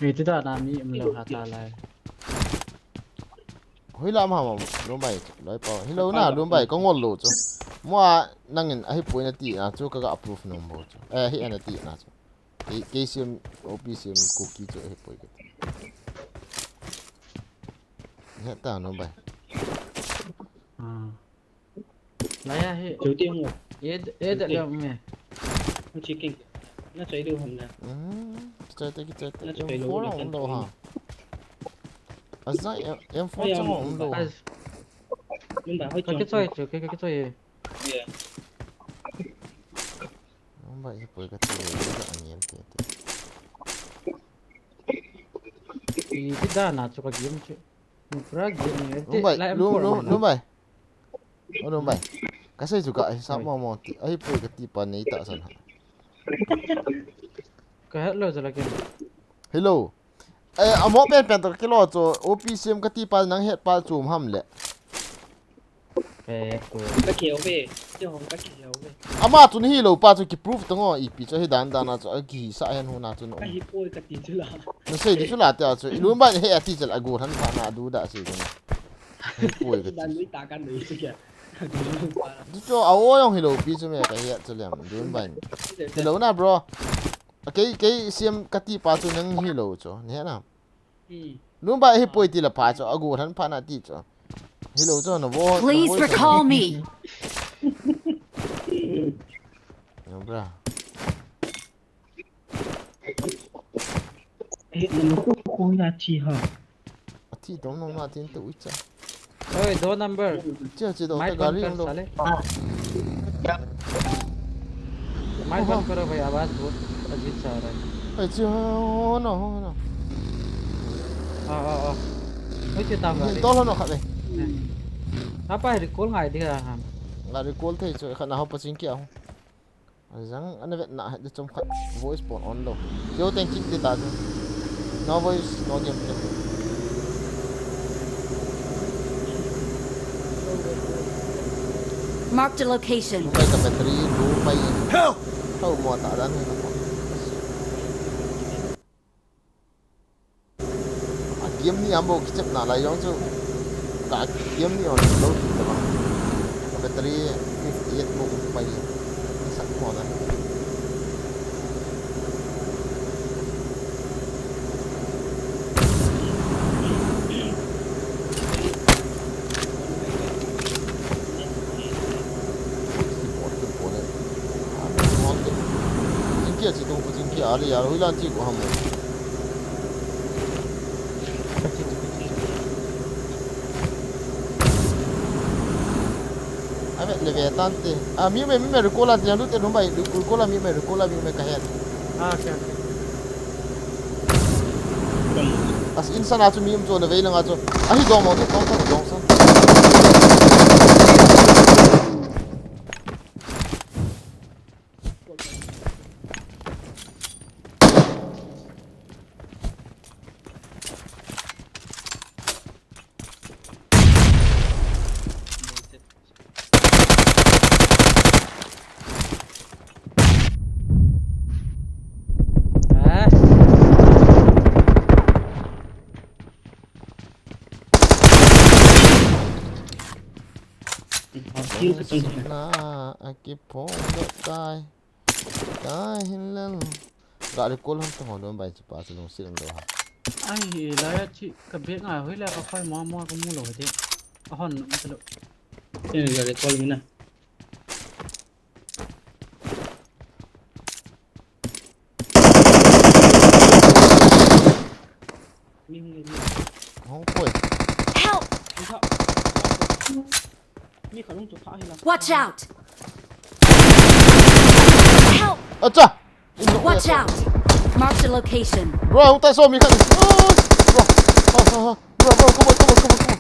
Ni ti da na mi um lo ha ta lai. Hui lam ha ma, lum bai, loi pa. Hi lo na, lum bai, ka ngol lo chu. Mo a nangin ahi poi na ti na chu ka ga approve nom bo chu. Eh, hi ana ti na chu. K-, K C M, O P C M, Kuki chu ahi poi ka ti. He ta lum bai. Ah. Laya he. Chuti hung. Ye, ye da le me. Hung chicken. Na choi do hum na. Hmm, choi te ki choi te. Na choi lo. Four hung do ha. Asa M four chang hung do. As. Min ba hoi chong. Ka choi chu, ka, ka choi. Yeah. Number hi poi ka ti le ka aniam te te. Ti, ti da na chu ka game chu. Pura game ni. Number, lum, lum, number. O lum bai. Ka sei chu ka, eh, sa mo mo ti. Ahi poi ka ti pa nei ta san ha. Ka het lo jala ke. Hello. Eh, amo pen pen to kilo chu, O P C M ka ti pa nang het pa chu ham le. Eh, ko. Ka keu ve. Ti hong ka keu ve. Ama chu ni hi lo pa chu ki proof to ngo ipi chu hi dan dan a chu a ki sa hen hu na chu no. Ka hi poi ka ti chu la. Na sei di chu la ti a chu. I lum bai he a ti chu la gu han pha na du da sei ko. Hi poi ka ti. Dan lui ta kan lui chu kya. Du chu a o yong hi lo pi chu me ka hi a chu lem. Lum bai. Hello na bro. Kei, kei siam ka ti pa chu nang hi lo chu. Ni he na. Hmm. Lum bai hi poi ti la pha chu. A gu han pha na ti chu. Hi lo chu na vo. Please recall me. No bra. Eh, number two ko ya chi ha. A thi dong nong na tin tu i cha. Oi, door number. Che, che, dong ta gari dong. Mic on kar, sale. Mic on karo bhai, awaaz bahut ajeeb sa aa raha hai. Ai, che, ho, ho, no, ho, no. Ah, ah, ah. Oi, che, tang gari. Dol ho no khat le. Apa recall ngai di ka ham. Nga recall thei chu, khat na ho paching kia ho. Ajang ana vetna he, chom khat voice pon on lo. Keu teng kit ding ta chu. No voice, no gameplay. Marked a location. Pai ka battery, lu pai. Help! Tau mo ta dan he ka pon. A game ni ambo kichep na lai jong chu. Ka game ni on lo tu ta ba. Ka battery fifty eight mo pai. Sak mo na. Jingkia chi tung pu jingkia ali ya hui lan chi ko ham. Ave le ve tan te. A mi me mi me recall a ti lu te lu bai recall a mi me recall a mi me ka het. Ah, okay, okay. As insana chu mi um chu na vei langa chu. Ahi dong mo te tong tong dong san. Skill ka chang. Na, akiphong doh tai. Tai hin lel. Ga recall ham tong ho lom bai chu pa chu lungset um doh ha. Ai, la ya chi ka bek nga hoi la ka khoi mo mo ka mu lou hi te. A hon um ta lou. Te ga recall mi na. Mi hung nge mi. Hung koi. Help! Hung kha. Mi khat hung chu kha hi la. Watch out! Help! Acha! Watch out! Mark the location. Bro, hung ta so mi khat. Bro. Ha, ha, ha. Bro, bro, come on, come on, come on, come on.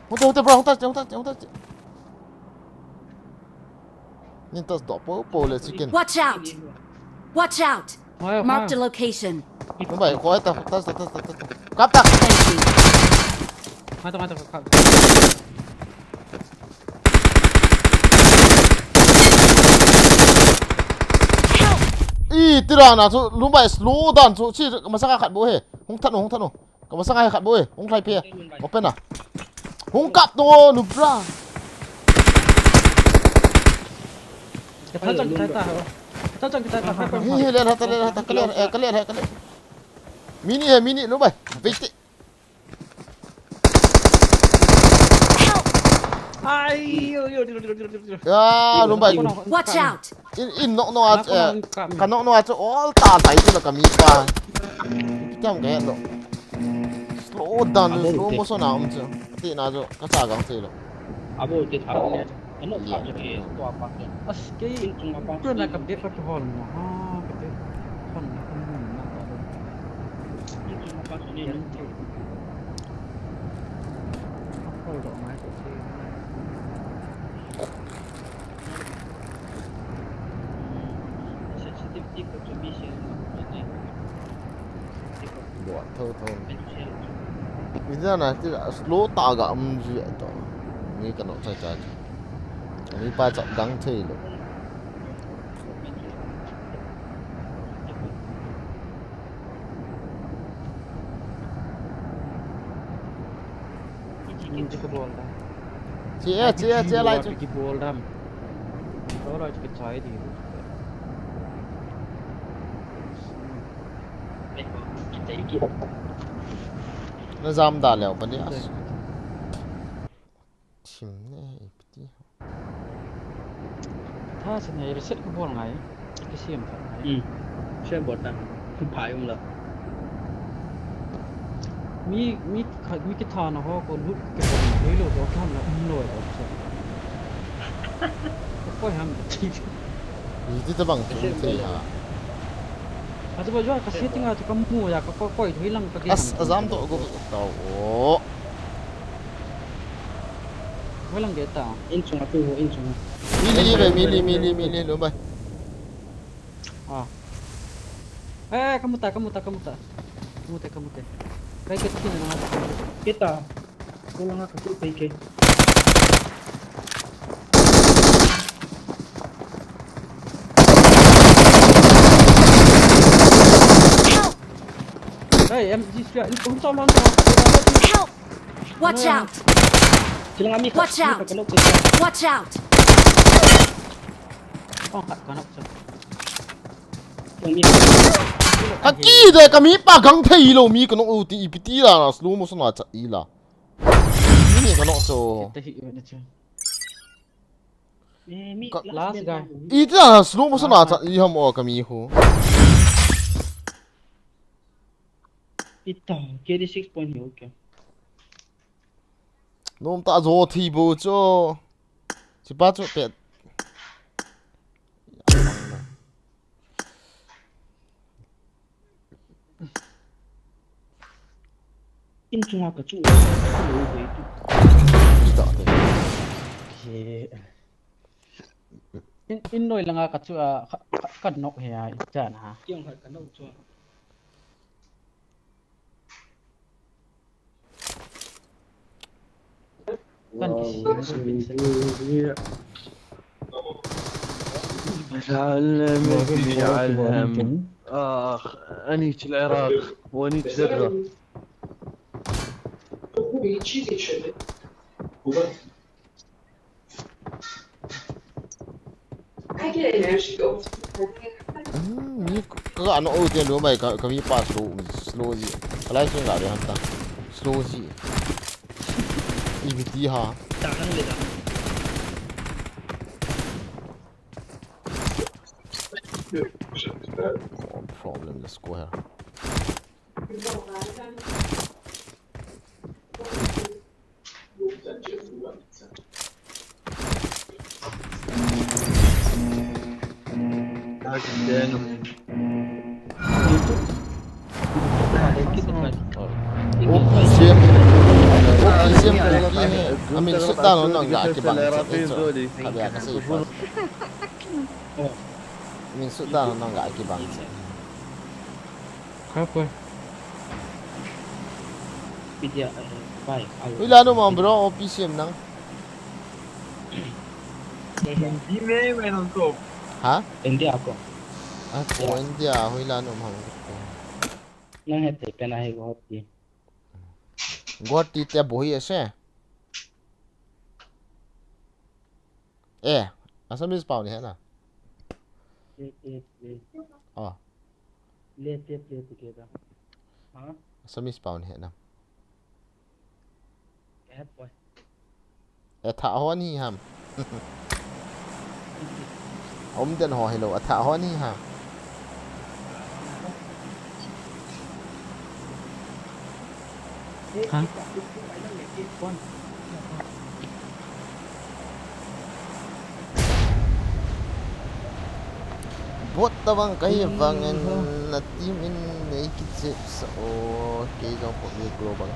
Hung ta, hung ta, bro, hung ta, hung ta, hung ta. Nin tas doh po po le chicken. Watch out! Watch out! Hoi, hoi. Mark the location. Hung bai, koi ta, tas, tas, tas, tas, tas. Kap ta. Thank you. Ngai ta, ngai ta, kap. Help! I, tira na chu, lum bai slow dan chu, chi, masanga khat bou he. Hung that nu, hung that nu. Ka masanga hi khat bou e. Hung lhai phe. Open a. Hung kap to, nubra. Ka tha chang, ka tha ta. Tha chang, ka tha ta. Hi, hi, le, le, le, le, ka le, eh, ka le, ka le. Mini he, mini, lum bai. Wait. Ai, yo, yo, yo, yo, yo, yo. Ya, lum bai. Watch out! In, in knock knock a, eh, ka knock knock a chu all ta tai chu la ka mi pa. Tiam ka het lou. Slow down, slow motion a um chu. Ti na chu ka cha gang thei lou. Abo te tha ne. Ka knock tha chu ke to a pa ke. As ke in chung a pa. Tu na ka bek ka hol mo. Ha, ka te. Hon na ka mun na ka. In chung a pa chu ne. Hol doh mai ko che. Sensitivity ko chu mi se. Buat tho tho. Ina na ti slow ta ga um ji to. Ni ka no chai chai. Ni pa chap gang thei lou. Chi e, chi e, chi e, lai chu. Ki bol dam. To lai chu ki chai di. Na jam da leo ka ni as. Thim ne, ipiti. Tha se ne, reset ka bol ngai. Ka siam kha ngai. Hmm. Siam bol ta. Phai um la. Mi, mi kha, mi kitha na ho ko lut ke ko ni lo do kan na um lo do. Ko ham. Ni ti ta bang tu te ha. Atu ba jo ka setting a tu ka mu ya ka ko ko thoi lang ka ke. As, ajam to go ta o. Walang geta. In chunga tu, in chunga. Mili, mili, mili, mili, lum bai. Ah. Eh, kamu ta, kamu ta, kamu ta. Kamu ta, kamu ta. Kai ke tin na. Kita. Ko langa ka tu kai ke. Hey, M G straight. Ito, ito, ito. Help! Watch out! Watch out! Watch out! Aki de ka mi pa gang thei lou mi ka no u ti ipiti la na slow motion a cha i la. Ni ka no cho. Last guy. Iti la slow motion a cha i ham o ka mi hu. Ita, K D six point hi, okay. Nom ta jo thi bo cho. Chipa cho pet. In chunga ka chu. In, in noi langa ka chu a ka, ka, ka nok he a i chan ha. Kiang ha ka nok chu. Kan ki si. تعلم تعلم. آخ، أنيك العراق، وأنيك ذرة. Kuba içi geçirdi. Kuba. Hmm, mi ka, ka ano o te lo mai ka, ka mi pa slow, slow ji. Ka lai sing ga de han ta. Slow ji. E B T ha. No problem, let's go here. O P C M, O P C M ko ki he. Amin sut dan ho nang ga kibang. Amin sut dan ho nang ga kibang. Kha poi. P D R, eh, bai, au. Hoila nom ham bro, O P C M nang. Hindi में मैं तुमको। Ha? India ko. Ah, ko India, hoila nom ham. Nang hete pena he Guwahati. Guwahati te bohi ase. Eh, Assamese pao nahi na? Play, play, play. Oh. Play, play, play together. Huh? Assamese pao nahi na? Eh, boy. Eh, tha ho nahi ham. Aum den ho hilou, a tha ho nahi ham. Hah? Bot tabang kahi vangin na team in nei kichep sa o, kei jong ko ni global.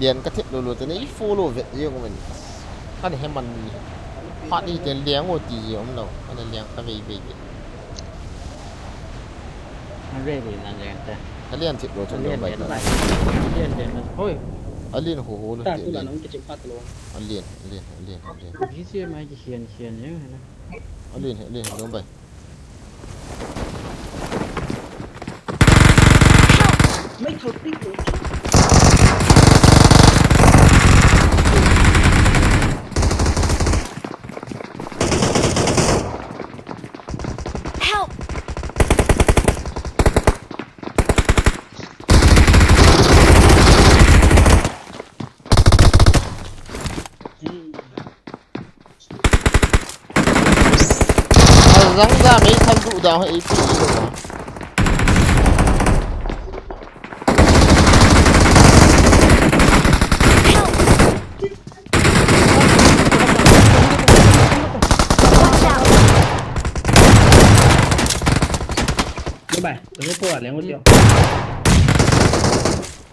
Lian ka thep lou lou te nei follow vet jeng um in. Ka ne he man ni. Phat ni ten liang o ti jeng um lou. Ka ne liang ka vei vei te. An vei vei nan lian te. Ka lian thep lou chun lian bai lian ta. Bai. Lian lian na. Hoi. A lian ho ho lou te lian. A lian, a lian, a lian, a lian. Hi se mai ki hian hian jeng na. A lian, a lian, lou bai. Help! Azang za mei than du da ho A P. Help! Watch out! Bye bye. Tunggu po, ah, leng uti.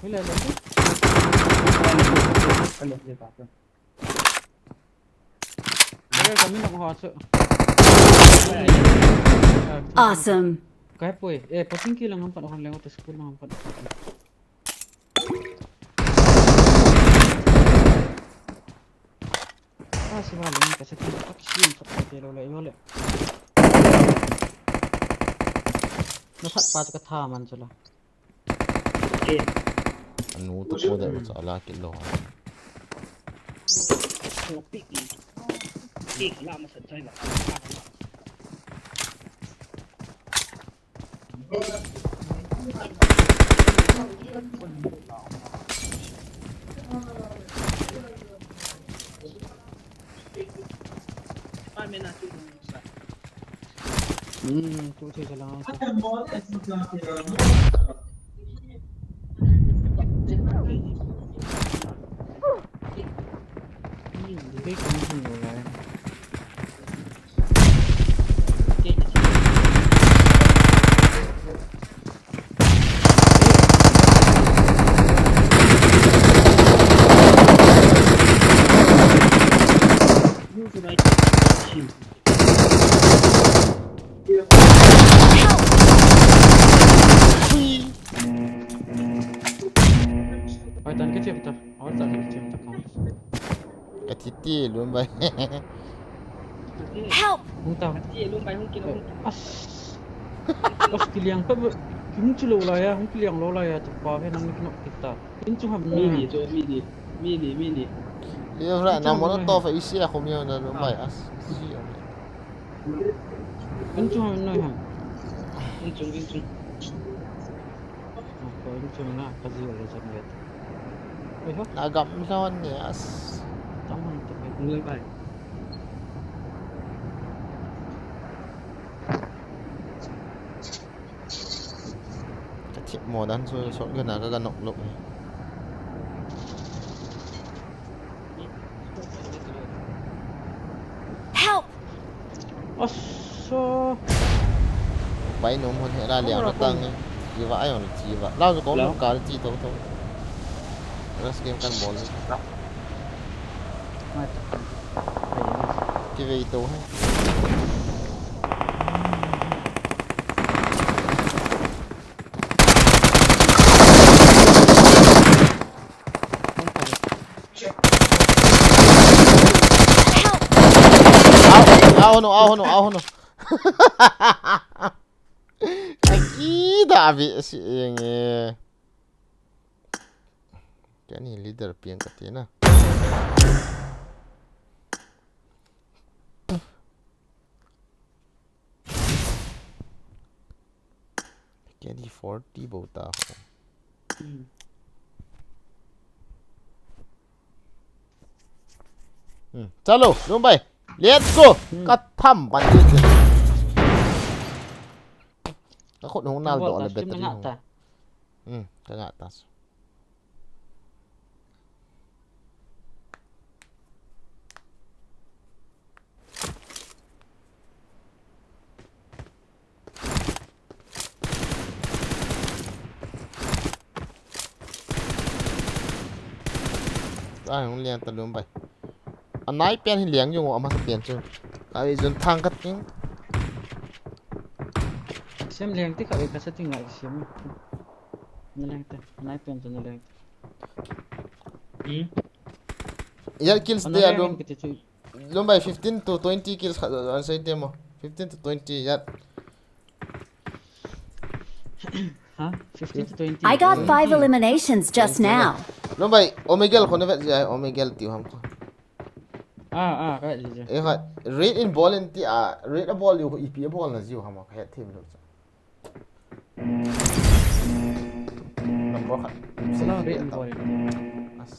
Hila, leng uti. Leng uti. Awesome. Kai poi. Eh, pating kilang hampat, orang leng uti school lang hampat. Ah, si Wali ni kasi tin tak sin sa pati lo le yo le. Na phat pa ka tha man chu la. Anu to ko de cha la ki lo. Hmm, tu thei salang. Oi, tan ka chem ta. Oi, tan ka chem ta. Ka thi ti lun bai. Help! Hung ta. As. As kiliang pa bu. Hung chu lo lai a, hung kiliang lo lai a, tu pa he nang ni kinok kit ta. Hung chu ham mi ni chu, mi ni, mi ni, mi ni. Leo ra na mo to fa isi a khom yo na lo mai as. Hung chu ham noi ham. Hung chu, hung chu. Ko hung chu na ka ji le chan le. Oi ho. Na gam lo ni as. Tam hang tu. Ngai bai. Ka thip mo dan chu shotgun a ka ga nok lou. Help! Aso. Bai nom hon he la liang ra tang e. Chiva ai on chiva. Lau ko ka chi to to. Last game kan bol. Kivei to he. Ahono, ahono, ahono. Akida abi si enge. Kani leader piang kati na. Kani forty bou ta ho. Hmm. Chalo, Lumbai. Let's go. Hmm. Ka tham ban. Ka khut hung nal do le battery hung. Hmm, ka nga ta. Ai, hung liang ta Lumbai. Anai pen hi liang jong amasa pen chu. Ka i jun thang ka ting. Sem liang ti ka i ka sa ting ngai sem. Na liang ta, anai pen chu na liang ta. Hmm. Ya kills te alum. Lumbai fifteen to twenty kills khat an sei te mo. Fifteen to twenty ya. Ha? Fifteen to twenty. I got five eliminations just now. Lumbai, Omegle khon vet jai, Omegle tiu ham kho. Ah, ah, ka vet jai. Eh, khat, raid in bol in ti a, raid a bol liu, ipi a bol na jiu ham, ka het them lo. Number khat. Sala raid in bol in. As.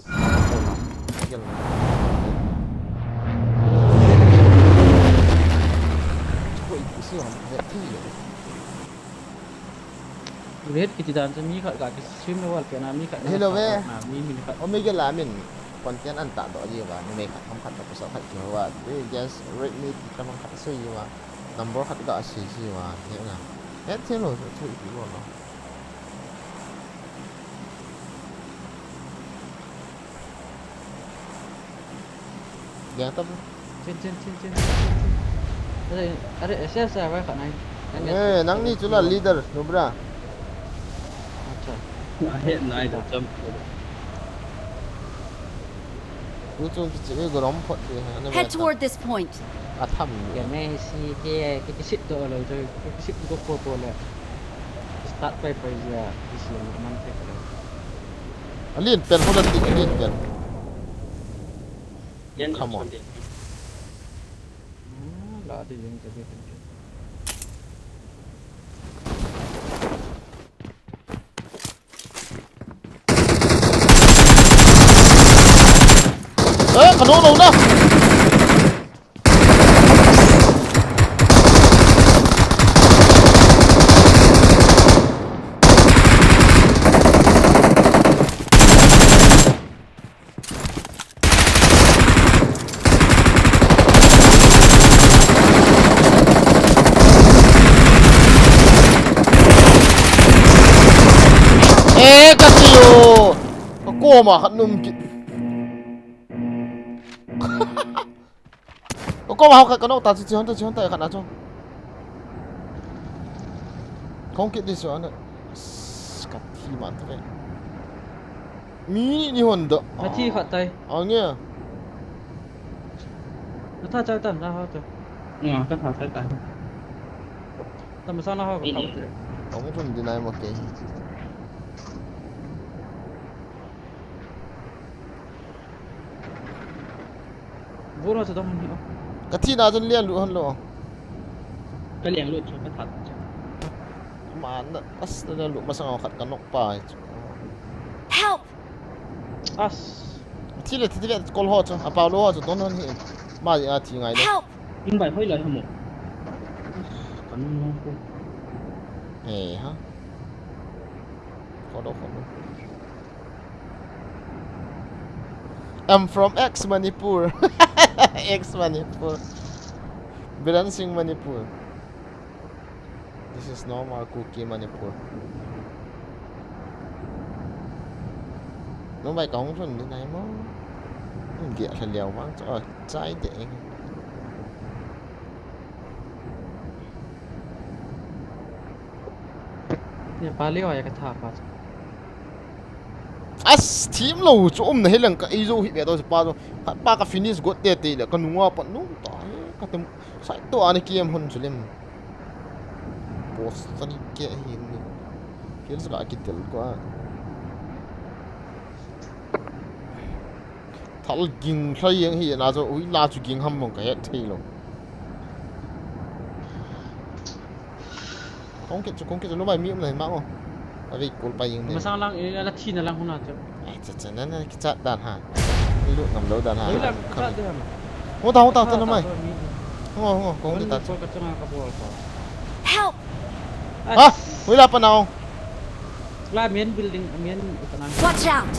Omegle. Koi, isi ham, het them lo. Raid kiti dan chu mi khat ga kisem lou a, kei na mi khat na. Hello ve. Na mi, mi khat. Omegle la min content an ta doh ji uva, numei khat, ham khat, pasal khat kihou a. Just raid mi ti tam khat sei ji uva. Number khat ga sei ji uva. He na. He thei lou, thu ipi bol lou. Liang ta. Chin, chin, chin, chin, chin, chin. Are, are, S S R vai khat nai. Eh, nangni chu la leader, Nubra. Acha. Na het nai da cham. Tu chung kichi e gorom phot de, ane. Head toward this point. A tham ni. Ke me si ke, ke, ke sit do lo, ke, ke sit do po po le. Start pai pai ya, ke si man te ka le. Alien pen ho la ti, alien pen. Come on. Ah, la di jeng ka di. Eh, ka no lo na. Eh, ka ti o. Ka koma khat num kit. Ka koma ho khat ka no ta chi, chi hon ta, chi hon ta khat na chu. Kong kit di chu ana. Ka thi ma ta ve. Mi ni hon do. Na thi khat tai. Ang ya. Na tha chai tan na ho ta. Nga, ka tha chai tan. Tam sa na ho ka tha. Kahung lhun ding ahi mo kei. Bora sa dong ni o. Ka thi na chun lian lut hon lo. Ka lian lut chu ka that chu. Ma na, as na lian lut masang khat ka nok pa chu. Help! As. Thi le thi le kol ho chu, a pau lo ho chu don hon hi. Ma a thi ngai le. Help! In bai hoi lai ha mo. As, ka nung nung ko. Eh, ha. Kol ho, kol ho. I'm from X Manipur. X Manipur. Biren Singh Manipur. This is normal Kuki Manipur. Numei kahung lhun ding ahi mo. Hung dia lha leo vang chu, oh, chai de. Nepali ho a ka tha pa chu. As, thim lou chu um na hi lang ka ei jou hi ve to pa chu. Khat pa ka finish got te te le ka nunga pat nung ta he ka tem sai to ani kem hon chu lem. Boss tani ke hi ni. Kills ka kitel ko a. Thal ging lha jeng hi na chu, ui la chu ging ham mong ka het thei lou. Kong kit chu, kong kit chu, numei mi um na hin mang o. A vei kol pa jeng ne. Masang lang, eh, la thi na lang hung na chu. Eh, cha cha na na kichat dan ha. Lut ngam lou dan ha. Ui la kichat dan. Hung ta, hung ta, ta numei. Hung o, hung o, kong kit ta. Kol ka chunga ka bol ko. Help! Ha? Ui la pa na o. La main building, main ita na. Watch out!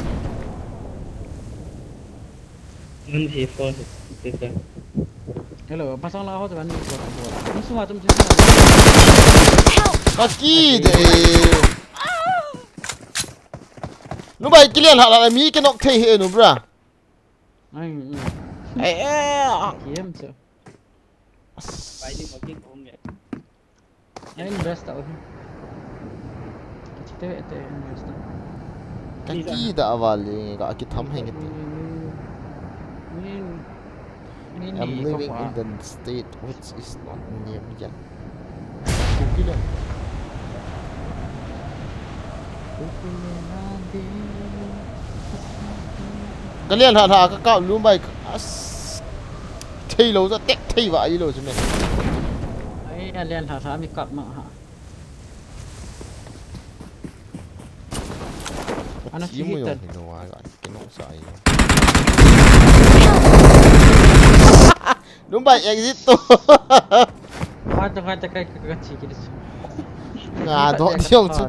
Ngan hi phone hi, hi ka. Hello, pasang la ho ta ni ko ta. Ni suma tum suma. Help! Ka ki de. Numei kilian ha la mi ke nok thei he nu bra. Ai, mm. Eh, eh. Kiam chu. Bai ni mo ki kong ye. Ai, invest tau hi. Ka chite ve te invest tau. Ka ki da a val le, ka ki tham heng te. Ni, ni, ni, ni, I'm living in the state which is not named yet. Kuki le. Kuki le na de. Ka lian lha lha ka ka lu mai ka as. Thei lou za tek thei va ai lou chu me. Ai, a lian lha lha mi kap ma ha. Ana thi mo yong hi lo wa, ke no sa ai. Numei exit to. Khat, khat, khat, khat, khat, khat, khat, khat. Nga do diong chu.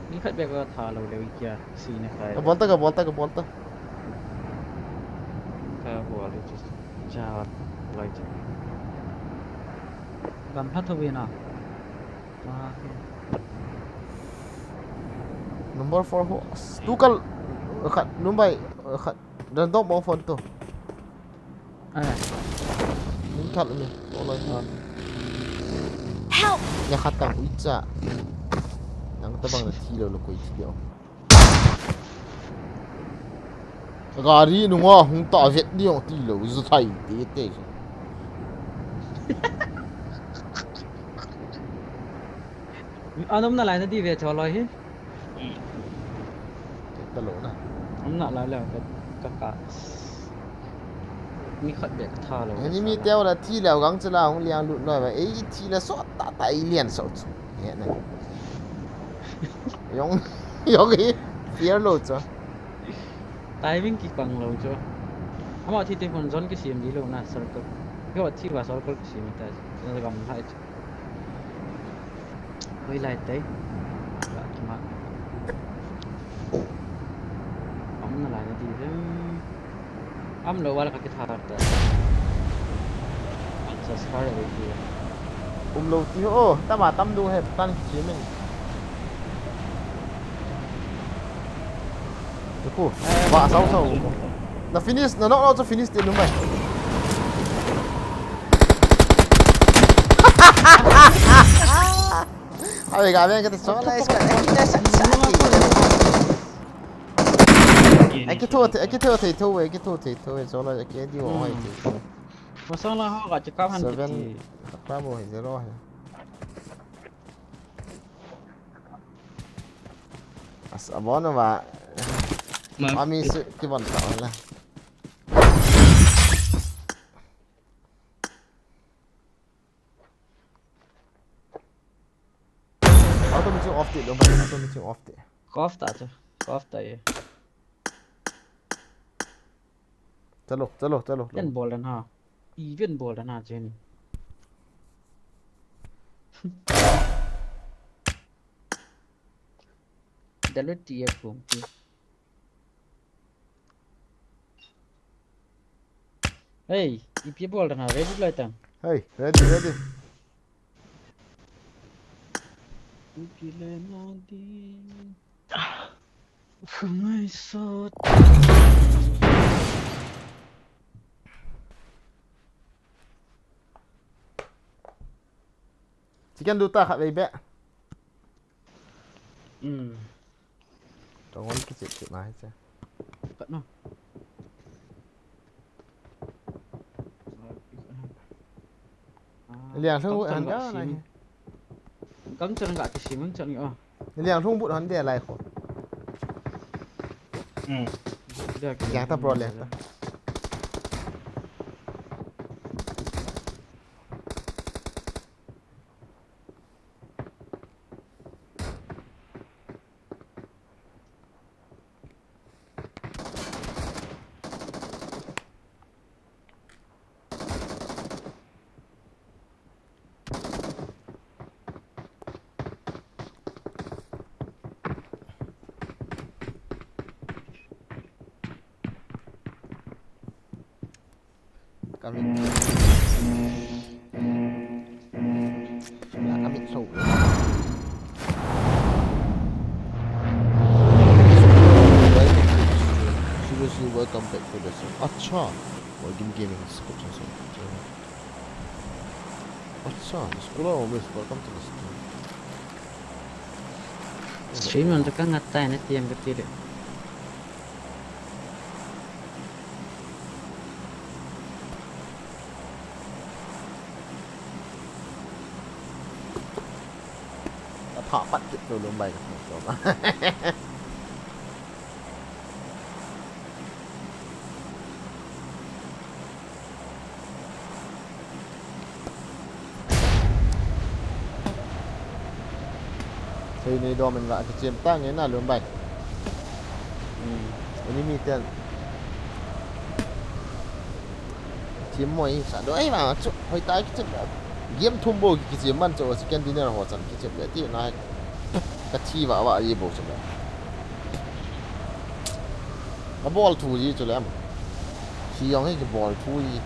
Ni khat bek ka tha lou le kia, si ne khai. Ka bol ta, ka bol ta, ka bol ta. Ka bol le chu. Cha, lai chu. Gam pha tho ve na. Number four ho. Tu kal. Khat, numei, khat. Dan dok mo phone tu. Eh. Ning khat ni. Oloi khat. Help! Ya khat tang ui cha. Nang ta bang na thi lou lou koi thi lou. Gari nunga hung ta vet ni ong ti lou, zu thai te te. Anom na lai na di ve tho loi hi. Te ta lou na. Anom na lai le ka, ka, ka. Mi khat bek ka tha lou. Ni mi teo la thi lou gang chu la hung liang lut noi ba. Ei thi la so ta ta ei lian so chu. He na. Yong, yong hi, fear lou chu. Timing kipang lou chu. Ama thi te phone zone kisem di lou na circle. Yo thi va circle kisem ta. Na gam hai chu. Hoilai tei. Ba kima. Anom na lai na di ve. Aum lou val ka kithar ta. An sa scar le ti. Um lou ti ho, tama tam ding he, tan kichi min. Tuku, ba sao sao. Na finish, na knock knock chu finish te numei. Ai, ga ven ka te so la iska, kita sa sa. Aki tho, aki tho thei tho, aki tho thei tho, so la aki di o hai thei tho. Masang la ho ka chikap han. Seven, kiti. Kapa bo hai zero hai. As abon ba. Ma. Ami se kibon ta la. Auto ni off ti lo ba, auto ni off ti. Off ta chu. Off ta ye. Chalo, chalo, chalo. Ken bol dan ha. Even bol dan ha chen. Dalu ti a kum ti. Hey, ipi bol dan ha, ready lai tang. Hey, ready, ready. Ipi le na di. Khangai sot. Chicken duta khat vei be. Hmm. Tong on kichip chip mai che. Kat no. Liang thung han ga na. Kang chan ga kisim chan ni o. Liang thung but han de lai ko. Hmm. Liang ta bro liang ta. Ka mit. Ka mit so. Seriously, welcome back to the show. Acha. Or Game Gaming Scope. Acha, school always welcome to the stream. Stream on to kang atai na T M ka ti de. Ka pha pat kit to lum bai ka to. Thei nei dom in va kichem ta nge na lum bai. Hmm. Enemy ten. Team moi sa do ai ma chu hoi ta kichem. Game thum bou kichem man chu second dinner ho chan kichem le ti na. Ka thi va va ye bou chu le. Ka bol thu ji chu le am. Thi jong hi ki bol thu ji.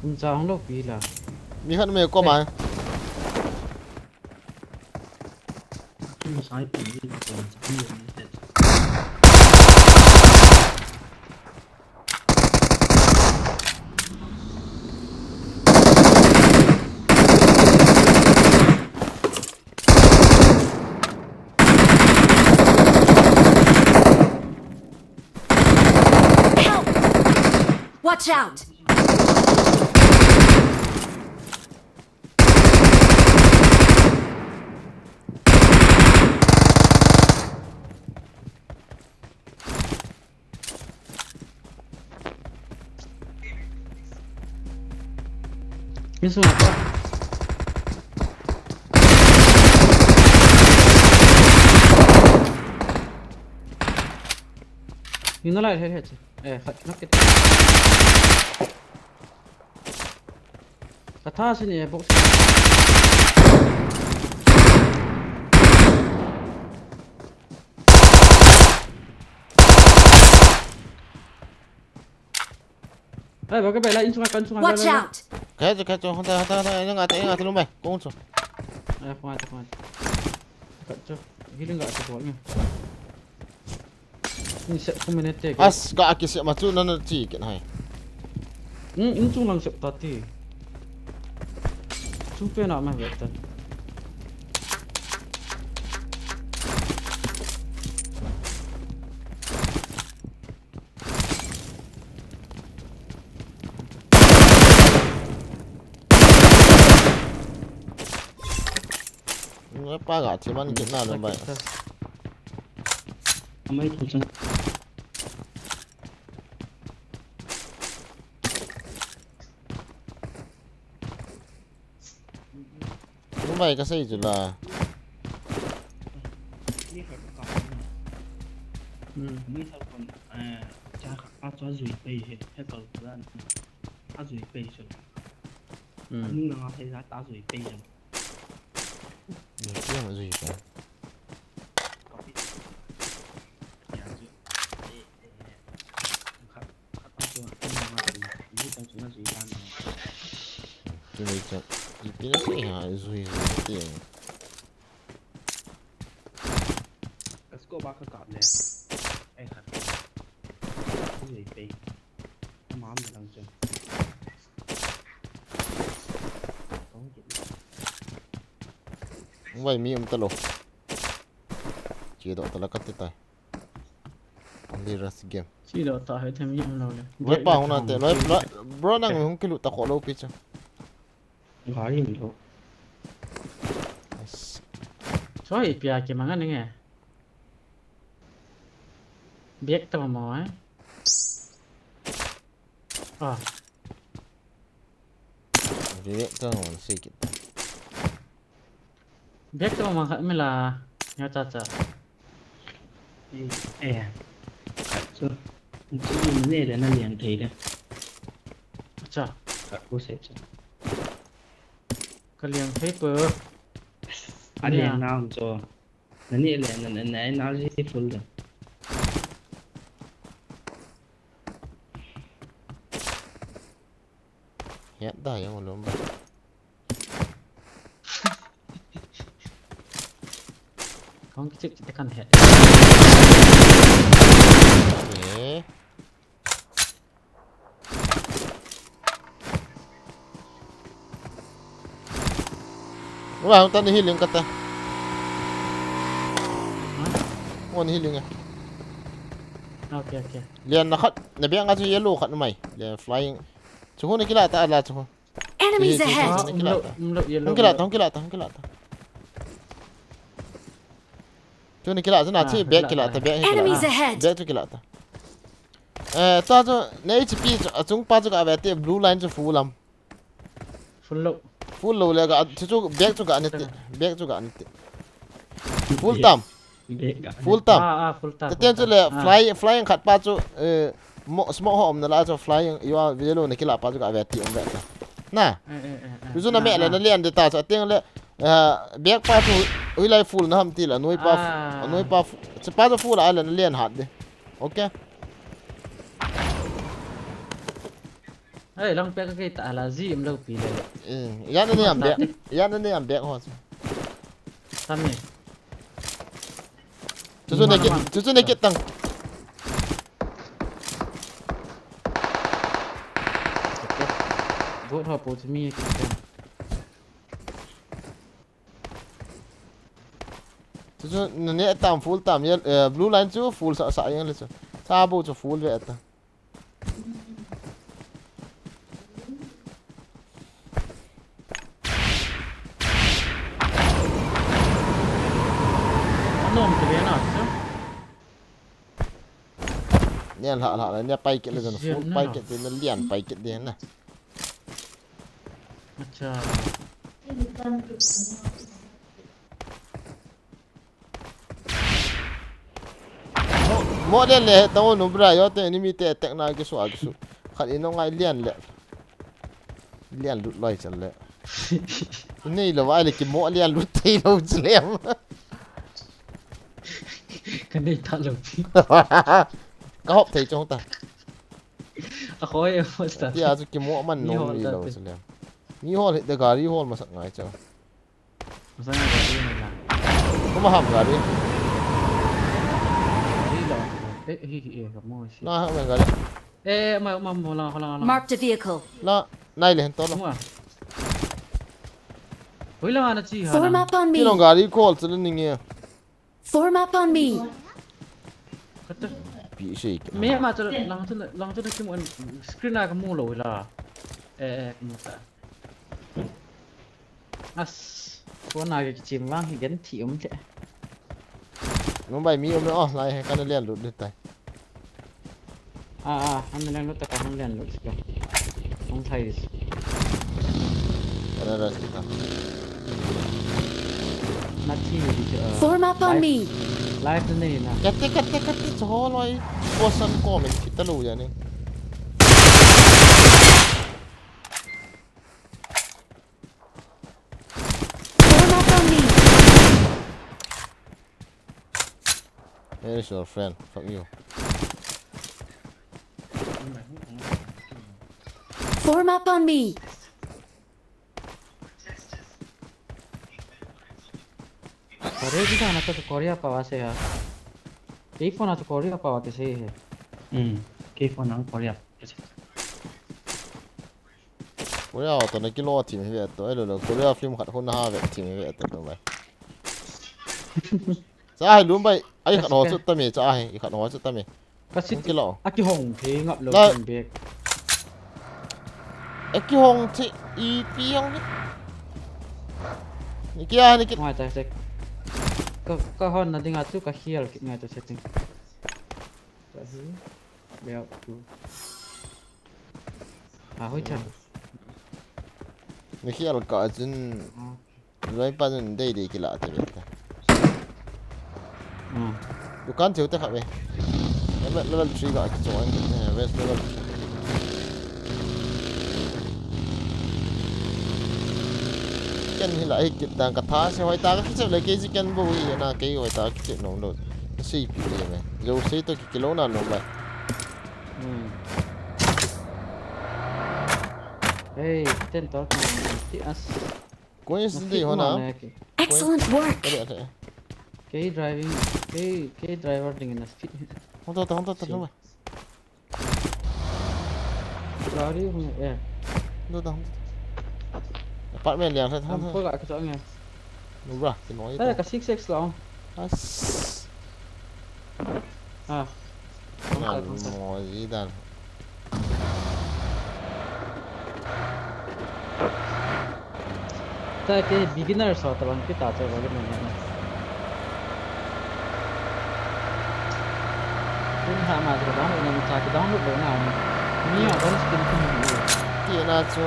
Kum cha hung lou pi la. Mi khat me ko mai. Kum sai pi ni ko cha ni. Help! Watch out! Insung apa? Hina lai he he. Eh, khat nak kit. Ka tha si ni box. Ai, ba ka bai la, insung a, kan sung a. Watch out! Kaya tu, kaya tu, hanta, hanta, hanta, ingat, ingat, lumai, kung tu. Ai, kung ata, kung ata. Kat tu, healing ka ata, kung ata. Ni set ko minute ke. As, ka aki set ma chu, na na chi ken hai. Hmm, insung lang set ta ti. Chung pe na ma vet ta. Oi, pa ga thi man kit na lou bai. Amai thu chang. Lou bai ka sei chu la. Hmm. Mui sa kon, eh, cha ka pa cho zui pei he, he ko la. A zui pei chu. Hmm. Nung na nga he za ta zui pei chu. Ni kiang zui ka. Chu nei chu. Ipi na sei ha zui zui ti. Ka scope ba ka kap le. Ai khat. Zui pei. Ama mi lang chu. Vai mi um ta lou. Chedoh ta la ka ti tai. Only rush game. Chedoh ta hai them mi um lou le. Loi pa hung na te, loi, loi, bro nang hung kilut ta kho lou pi chu. Gari um lou. Nice. Choi pia ke manga ninge. Biak ta mo eh. Ah. Biak ta mo si kit. Biak ta mo khat mi la. Nya cha cha. Eh, eh. Khat chu. Chu ne le na lian thei le. Acha. Khat ko se chu. Ka lian thei pe. A lian na um chu. Na ni le na, na, na energy full da. Hiat da yang ulom ba. Kong kichik chik kan hiat. Eh. Wa, hung tan healing kata. Hah? Hung healing eh. Okay, okay. Lian na khat, na biang a chu yellow khat mai. Lian flying. Chu hung na kila ta ala chu. Enemies ahead. Hung kila ta, hung kila ta, hung kila ta. Chu ni kila chu na, ah, chu back kila ta, back hi kila. Enemies ahead. Back chu kila ta. Eh, ta chu, na H P chu, achung pa chu ka ve te, blue line chu full am. Full lou. Full lou le ka, chu chu back chu ka ni ti, back chu ka ni ti. Full tam. Full tam. Ah, ah, full tam. Te ten chu le fly, flying khat pa chu, eh, mo, smoke ho um na la chu flying, you are yellow na kila pa chu ka ve ti um ve ta. Na. Eh, eh, eh, eh. Chu chu na me le na lian de ta chu, ateng le, eh, back pa chu, ui lai full na ham ti la, noi pa, noi pa, chu pa chu full a le na lian hat de. Okay. Ai, lang pek kei ta la ji im lo pi le. Eh, ya na ni am bek. Ya na ni am bek ho. Tami. Chu chu ne kit, chu chu ne kit tang. Bot ho po chu mi kit tang. Chu chu ne tam full tam ya, eh, blue line chu full sa sa yang le chu. Sa bo chu full ve ta. Anom te ve na chu. Nia la la la, nia pai kit le na full pai kit te na lian pai kit de na. Acha. Mo, mo lian le, ta o nubra, yo te enemy te attack na kisu a kisu. Khat in ngai lian le. Lian lut loi chal le. Nei lo vai le ki mo lian lut thei lo chu lem. Ka nei ta lo pi. Ka hop thei chong ta. A khoi e mo ta. Tia chu ki mo man no ni lo chu lem. Ni hol he de gari hol masak ngai chang. Masang a gari nei la. Kuma ham gari. Gari lo. Eh, hi, hi, eh, kamu si. Na ham gari. Eh, ma, ma, ma, la, la, la. Marked a vehicle. La, nai le hen to lo. Kuma. Hui la na chi ha. Form up on me. Ki long gari call chu le ning e. Form up on me. Kata. Pi sei ki. Me ma chu lang chu, lang chu ki mu screen a kamu lo la. Eh, eh, kamu ta. As. Kona kichem vang hi gan thi um le. Mumbai mi um le o, lai he kana lian lut lut tai. Ah, ah, ana lian lut ta ka hung lian lut ka. Hung thai. Kana rest ka. Na thi di chu, ah, Form up on life, me. Life na nei na. Kate, kate, kate, chu ho loi. Ko san ko min thi ta lu ya ni. Form up on me. Where is your friend? Fuck you. Form up on me. Kore di na to Korea pa wa se ha. Kei phone na to Korea pa wa ke se he. Hmm. Kei phone na Korea. Korea to na kilo thim hi ve to, elo lo, Korea film khat ho na ha ve thim hi ve to, lo bai. Cha hai lum bai, ai khat ho chu ta me, cha hai, i khat ho chu ta me. Ka sit. Kilo. A kihong thei ngap lo la. Thim bek. A kihong thei, ipi hong ni. Ni kia ni ki. Ngai ta se. Ka, ka hon na dinga chu ka hial ki ngai ta se ting. Ka hi. Leo tu. A hoi chan. Ni khi al ka chun. Loi pa chun dei dei kila te ve ta. Hmm. Dukan cheu te kha ve. Level, level three ka kichoi, eh, west level. Ken hi la hi kit dan ka tha se hoi ta ka kichep le kei ji ken bo hi na kei hoi ta kichep nom lo. Ka sei pi le me. Jo sei to ki kilo na nom bai. Hmm. Hey, ten to ti as. Koi si dei hona. Excellent work. Koi, koi. Kei driving, kei, kei driver ding in a speed. Hong to, hong to, hong to, hong to. Gari hung, eh. Hong to, hong to. Apartment liang sa, hong to. Am ko ga ka chong eh. Nu bra, ki noi. Eh, ka six X lo. As. Ah. Ngan mo ji dan. Ta ke beginner so ta bang kita che ba ke na. Kun ha ma ta download na ta ke download lo na. Ni a ban skin kun ni. Ti na chu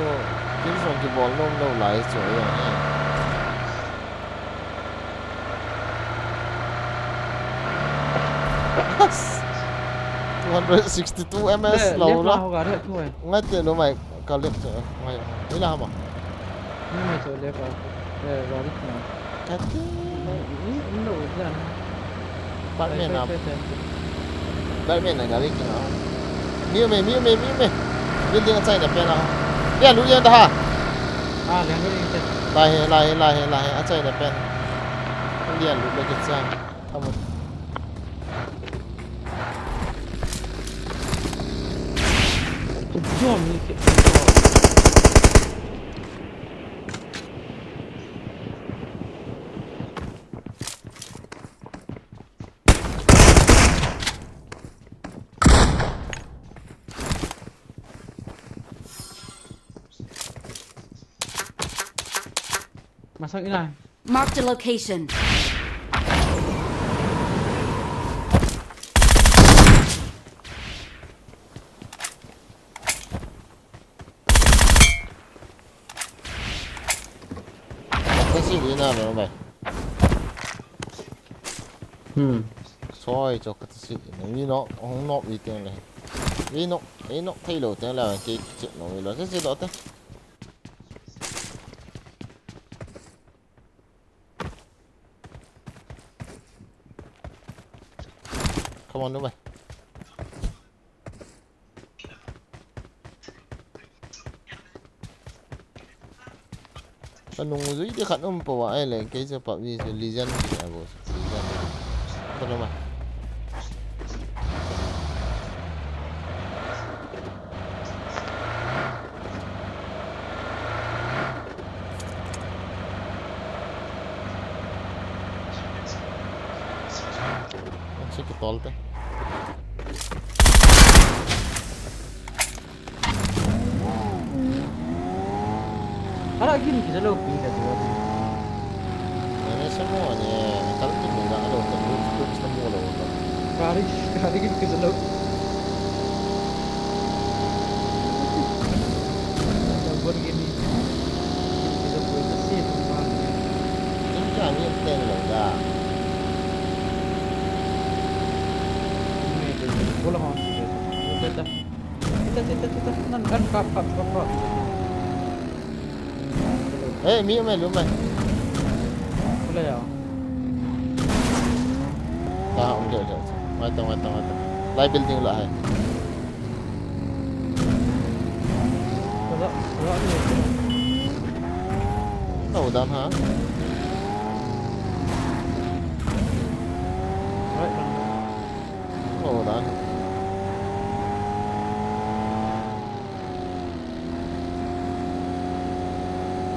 kin so ki bol lo lo lai chu ya. Two hundred sixty-two M S lo lo. Ngai te lo mai ka left ngai. Ila hama. Ni mai cho left a. Eh, gari kina. Kati. Ni, ni lo jan. Apartment na. Apartment na gari kina. Miu me, miu me, miu me. Building a chai na pen a. Ya lu yan da ha. Ah, liang lu yan. Lai he, lai he, lai he, lai he. A chai na pen. Lian lu le ke chang. Tamo. Jom ni ke. Masang ina. Marked a location. Kasi di na lo bai. Hmm. Soi cho kasi di na. Ni no, hong no i teng le. Ni no, ni no thei lo teng le ke che no lo. Kasi do te. Come on, Dubai. Ka nung zui di khat um po wa ai le, kei chu PUBG chu Legend ki a bo. Legend. Ka nung ma. Ang sakit tol te. Ara gin ki jalo pi ka jalo. Samo ne, kal ni na lo ta, lu tu samo lo ta. Gari, gari ki ki lo. Lamborghini. Ki ki lo ta si tu ma. Tum ka mi ten lo da. Bola hon si ta. Ita, ita, ita, ita. Nan kan kap, kap, kap, kap. Ê, mi um e, lu um e. Ule ya. Ta, um, ule, ule. Mai ta, mai ta, mai ta. Lai building lah hai. Wala, wala ni. Nau dan ha. Right, man. Nau dan.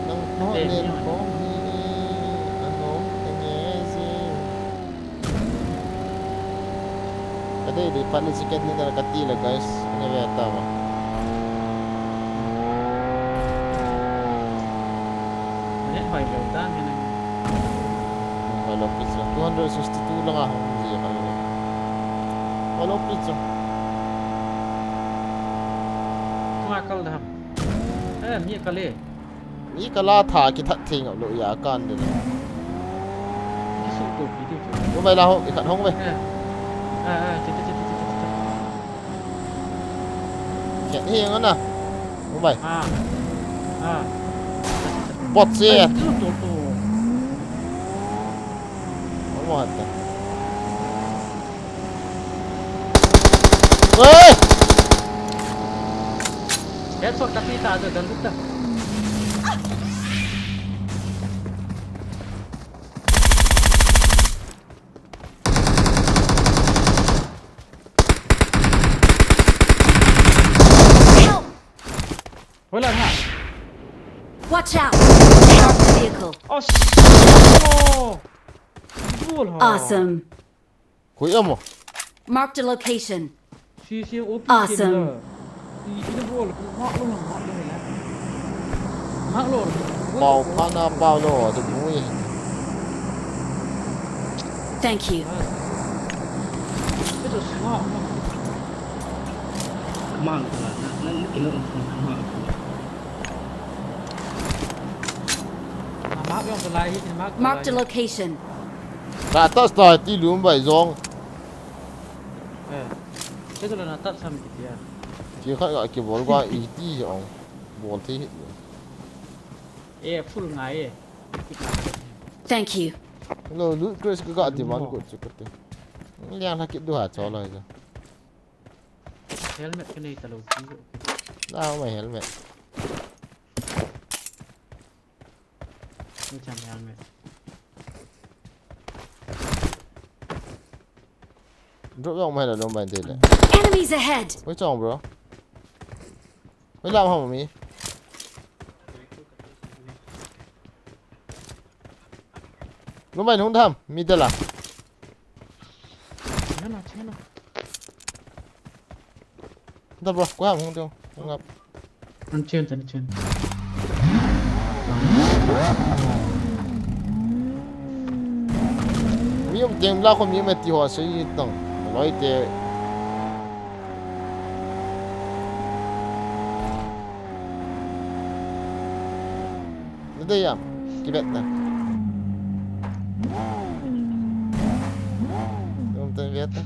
Nang, no, len ko hi, ano, tenge si. Kadei dei phat le chicken dinner kati le, guys. Ana ve tauva. Net hoi lou dan hi na. Hoi lou pi chu. Two hundred sixty-two langa hung ji kha le. Hoi lou pi chu. Tunga kal dam. Eh, mi kal e. Mi kal a tha kithat thei ngap lou ya kan de. Kisu to pi ti chu. Ko mai la ho, i khat hong ve. Eh. Ah, ah, che, che, che. Khet hi ngan na. Ko mai. Ah. Ah. Bot se. Ai, chu to to. Ko mo hat ta. Ê! Headshot tapi tak ada dan buta. Help! Wala ha. Watch out! Mark the vehicle. Oh, shit. Oh. Bol ha. Awesome. Koi amo. Marked a location. Si, si, O P. Awesome. Ina bol, mark lo, mark lo, mark lo. Pau, pana, pau lo, tu mui. Thank you. Ito, mark, mark. Mark, mark, mark. Mark, mark. Marked a location. Ka touch ta ti lum bai jong. Eh. Ke tu la na touch sam kiti a. Ti khat ka kibol ka i ti jong. Bol thei hih. Eh, full ngai e. Thank you. Hello, loot crate ka ga demand ko chu kati. Liang la kit du ha cho lo ja. Helmet ka nei ta lo ti. La ma helmet. Ni chan helmet. Drop jong mai la lom bai de le. Enemies ahead! Wei chong, bro. Wei lam ham mi. Lom bai nung tham mi de la. Chena, chena. Da bro, ko ham hung deu. Hung ap. An chen, an chen. Mi um teng la ko mi um e ti ho sei tang. Loi te. Na dei am? Kibet na. Tum tum bet na.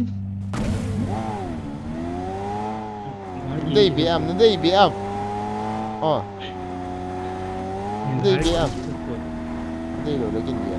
Na dei be am, na dei be am. Oh. Na dei be am. Na dei lo le kin be na.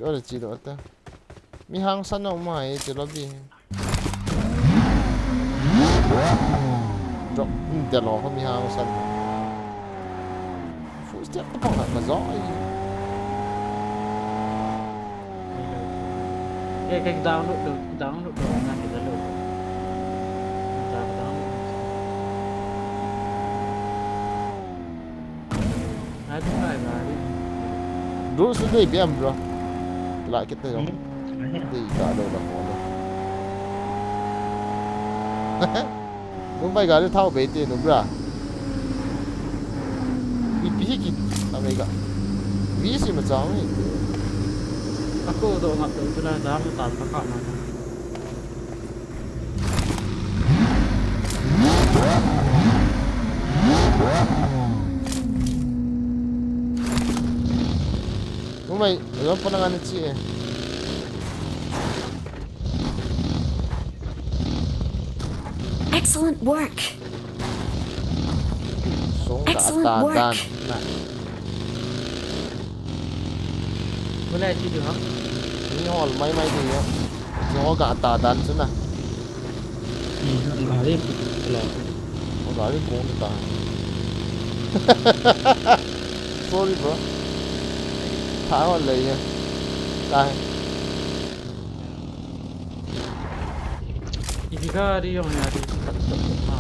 Cho le chi do ta. Mi hangsan na um ahi, che lobby. Drop, hmm, te lo ko mi hangsan. Full step to pang ka zo ai. Ke, ke download do, download do na ke download. Download. Adu kai gari. Dul su dei biam bro. La kita jong. Hmm. Dei ta lo la ko lo. Mumbai gari thao bei te no bra. Ipi hi ki ta mei ga. Vi si ma chang ni. Ako do ngap do tu na dam ta ta ka ma. Mumbai, lo pa na ngani chi e. Excellent work. Song da Excellent ta work. Dan. Na. Mula chi du ha. Ni hol mai mai du ya. Ni hol ga ta dan chu na. Ni gari lo. Hol gari kong ta. Sorry bro. Tha hol le ya. Ta. Ibi gari yong ya di kat kat ha.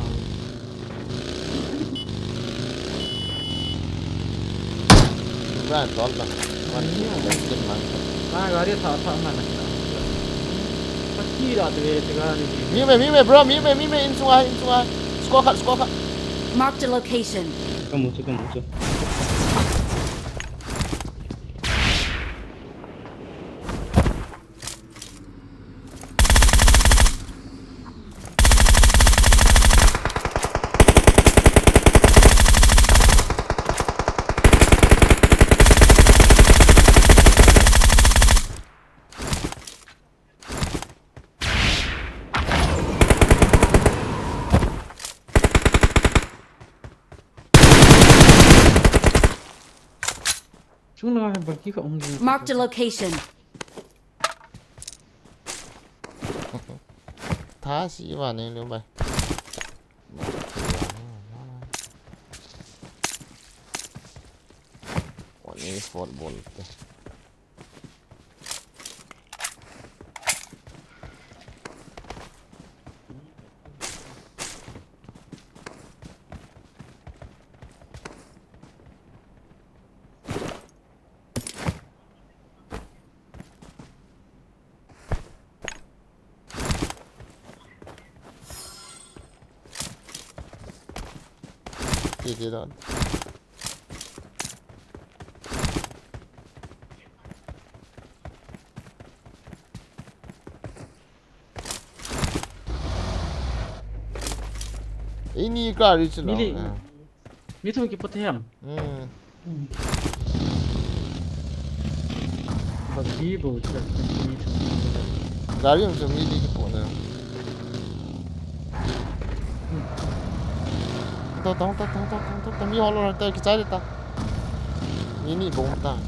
Brian tol ta. Man, yeah. Kin man. Na gari tha tha man na. Pati da de gari. Mi me, mi me, bro, mi me, mi me, in sunga, in sunga. Score khat, score khat. Marked a location. Kamu chu, kamu chu. Chung na ba ki ka ong. Marked a location. Tha si va ne lu bai. One spot bol te. Ti ti don. Ini ka ri chu lo. Mili. Ah. Mi thum kipo them. Hmm. Ba bi bo cha mi thum. Gari um chu mi li kipo na. To, to, to, mi hol lo ta kichai ta. Mi ni bom ta.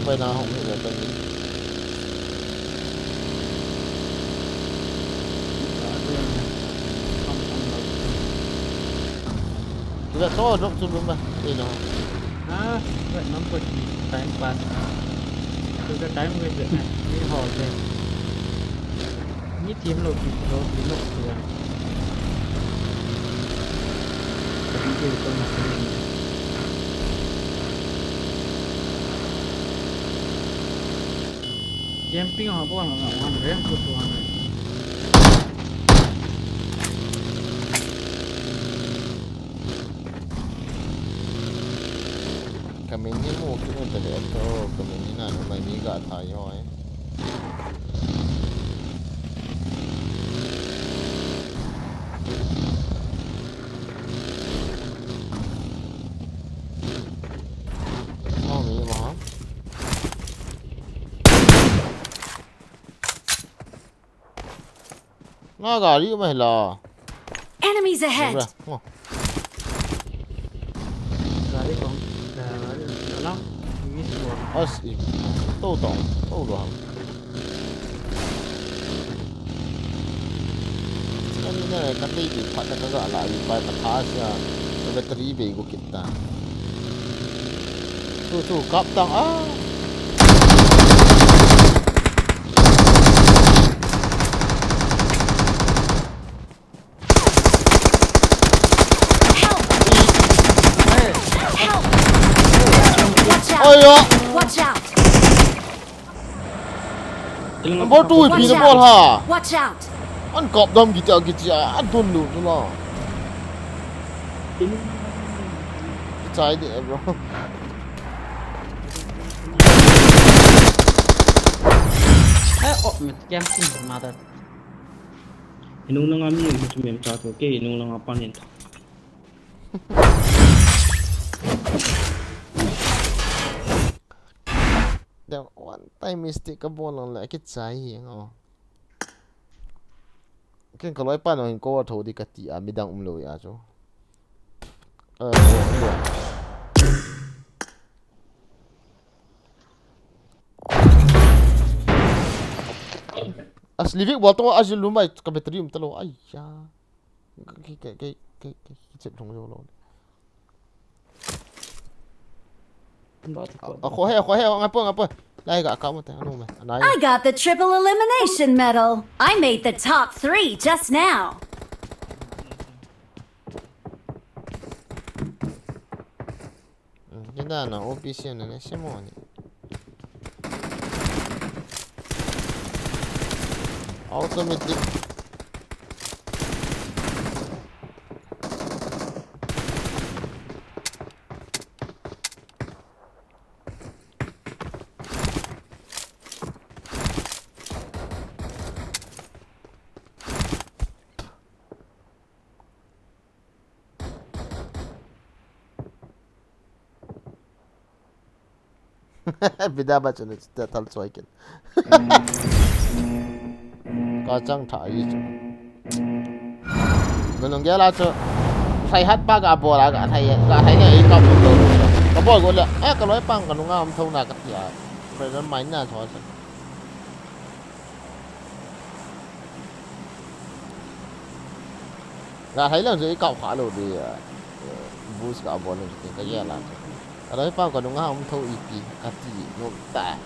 Bai na hong ni le ta ni. Kita to drop tu belum bah. Eh no. Ah, buat nampak di time pass. Tu ke time waste ni hol deh. Ni team lo ki lo ki lo ki ya. Tapi dia itu masih. Camping ha, buang ha, one rank tu tu ha. Ka min ni mu kit na ta le to, ka min ni na no mai mi ga tha yo ai. Oh, mi ma ha. Na gari ma hila. Enemies ahead. Bra. Oh. Gari kong, gari alam, ini semua. As, i. To to, to lo ham. Sika ni na ka tei di phat ka ga la i pa ka tha sia. Ka battery bei go kit ta. Tu tu kap tang a. Number two, ipi na bol ham. Watch out! An kap dam kiti a kiti a, a dun lu tu la. Kichai de, bro. Eh, oh, mi kiam sim mother. Inung nang ami, mi chu mem cha tu, ke inung nang apan in. The one time mistake ka bol lang le, kichai hi, oh. Ken ka loipa nang hin ko tho di kati a, midang um lou a chu. Eh, um lou. As livik bol to, as lumai ka battery um ta lou. Ai ya. Ke, ke, ke, ke, ke, ke, chet thong jo lo. A, kho he, kho he, ngai po, ngai po. Lai ga ka mo te, anu me, anai. I got the triple elimination medal. I made the top three just now. Hmm, kina na O P C na ne, se mo ni. Automatic. Bida ba chun ta thal choi ken. Ka chang tha ai chu. Nunung gela chu. Sai hat pa ga bol a ga thai ga thai le ka bol lo. Ka bol go le. Eh, ka loipa ka nunga um tho na ka ti a. Present mind na chu. Ga thai lang chu i kap kha lou di, ah, boost ka bol lou chu ka gel a chu. Ka loipa ka nunga um tho ipi ka ti nom ta.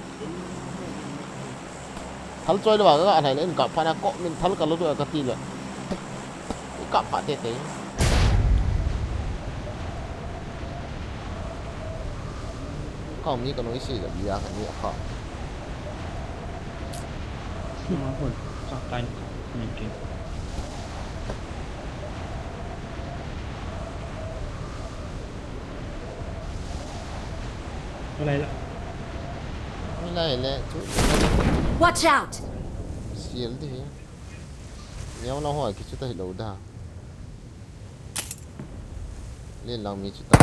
Thal choi lou a ga thai le in kap pha na ko min thal ka lou tu ka ti le. I kap pha tete. Ka mi ka noi si da bia ka ni a kha. Suma hon, ka kai, ni ke. Alai la. Alai le, chu, chu ka ni. Watch out! Sial di. Neo na ho, ki chu ta hi lo da. Len lang mi chu ta.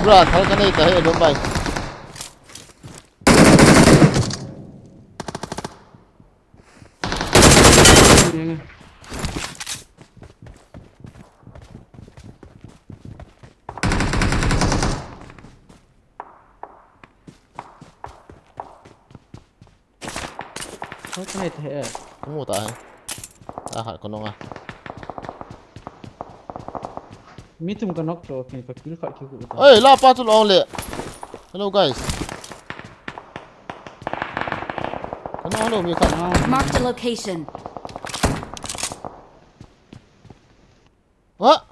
Bra, thal ka nei ta he, dom bai. Thal ka nei ta he. Ka mu ta he. A hat ko nong a. Mi thum ka knock to, kin ka kill khat ki ku ta. Oi, la pa chu long le. Hello, guys. Ka nong hello mi khat. Ah. Marked a location. What?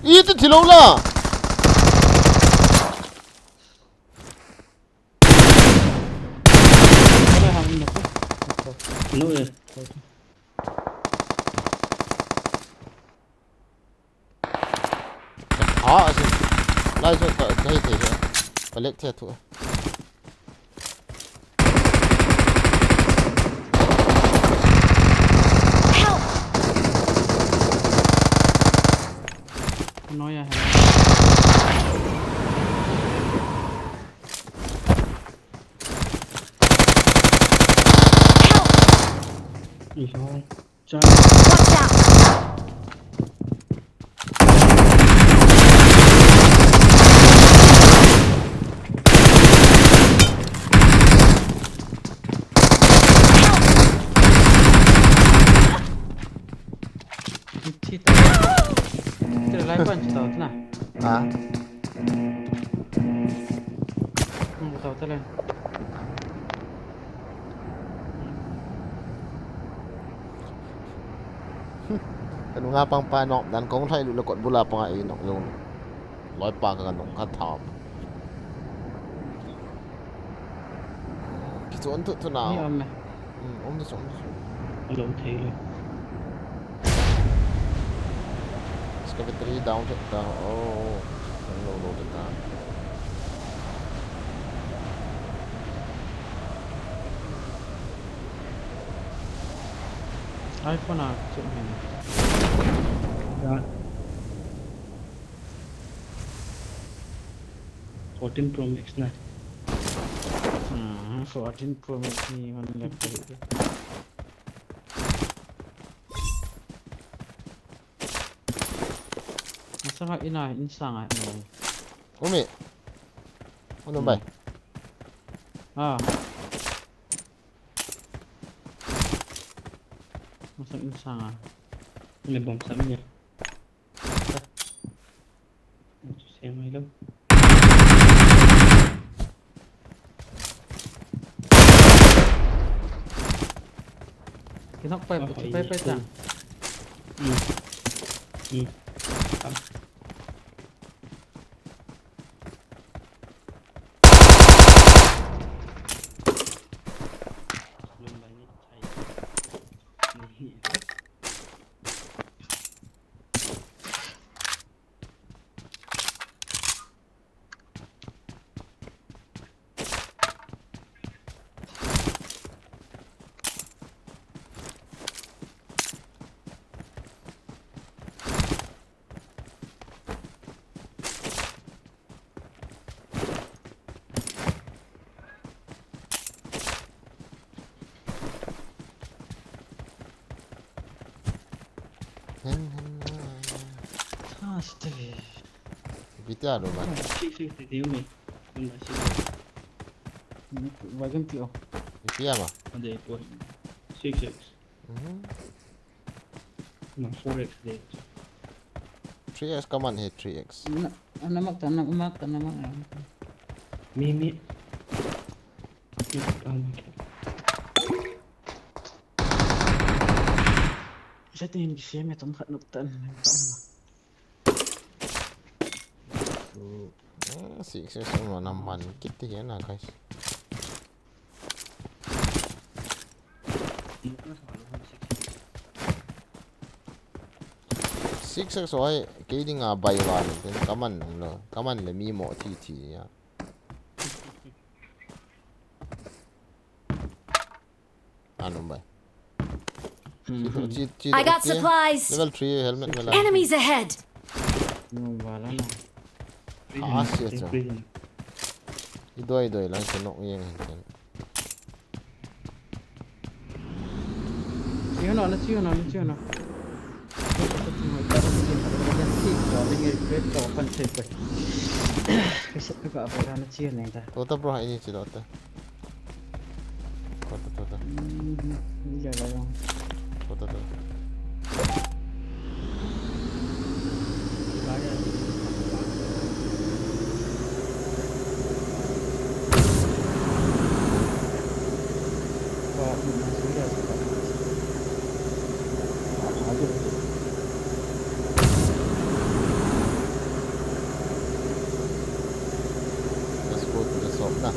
Iti thilo la. Are hang in ko. No, eh. Ah, asi. Lai jo ka, ka hei thei. Ka lek thei thu. Help! Noya hai. Help! Ih, hai. Watch out! Help! Thit. Thit lai pan thit na. Ah. Hmm, tau ta le. Ka nunga pang pa nok dan kong thai lu le kot bula pang ai nok lu. Loi pa ka nok ka thap. Kichon thu thu na. Ni om me. Hmm, om di chon di chon. Hello, thei lo. Excavator hi down thei ta. Oh, down lo lo thei ta. iPhone a chun hin. Fourteen Pro Max na. Hmm, fourteen Pro Max ni hon lek thei. Masanga ina, insanga ina. Umi. Unu bai. Ah. Masang insanga. Ini bom sami ya. Siang mai lo. Kinok pai, oh, pai, pai, pai, ta. Hmm. Hmm. Ah. Hen, hen, hen. Tha, stay. Ipi tia lo ba? Six six ti diu mi. Ba six six. Ba jam ti o. Ipi ama? Ade po. Six six. Mhm. Na four X de. Three X kaman he three X. Na, na mak ta, na mak ta, na mak ta. Mi, mi. Mi, ah, mi. Sa tin, siya may tong khat nuktan. So, eh, six X mo naman. Kiti yan na, guys. Six X oi, kei dinga bai wan, tin kaman lo, kaman le mi mo thi thi ya. Ano bai? Hmm. Chi, chi, chi, I got okay. Supplies. Level three helmet mela. Enemies ahead. No, wala na. Ah, siya, siya. Idoi, idoi lang, kinok yang, yang. Chiyo na, na chiyo na, na chiyo na. Kota bro, ini chilo ta. Kota, kota. Kota, kota. Let's go to the shop na.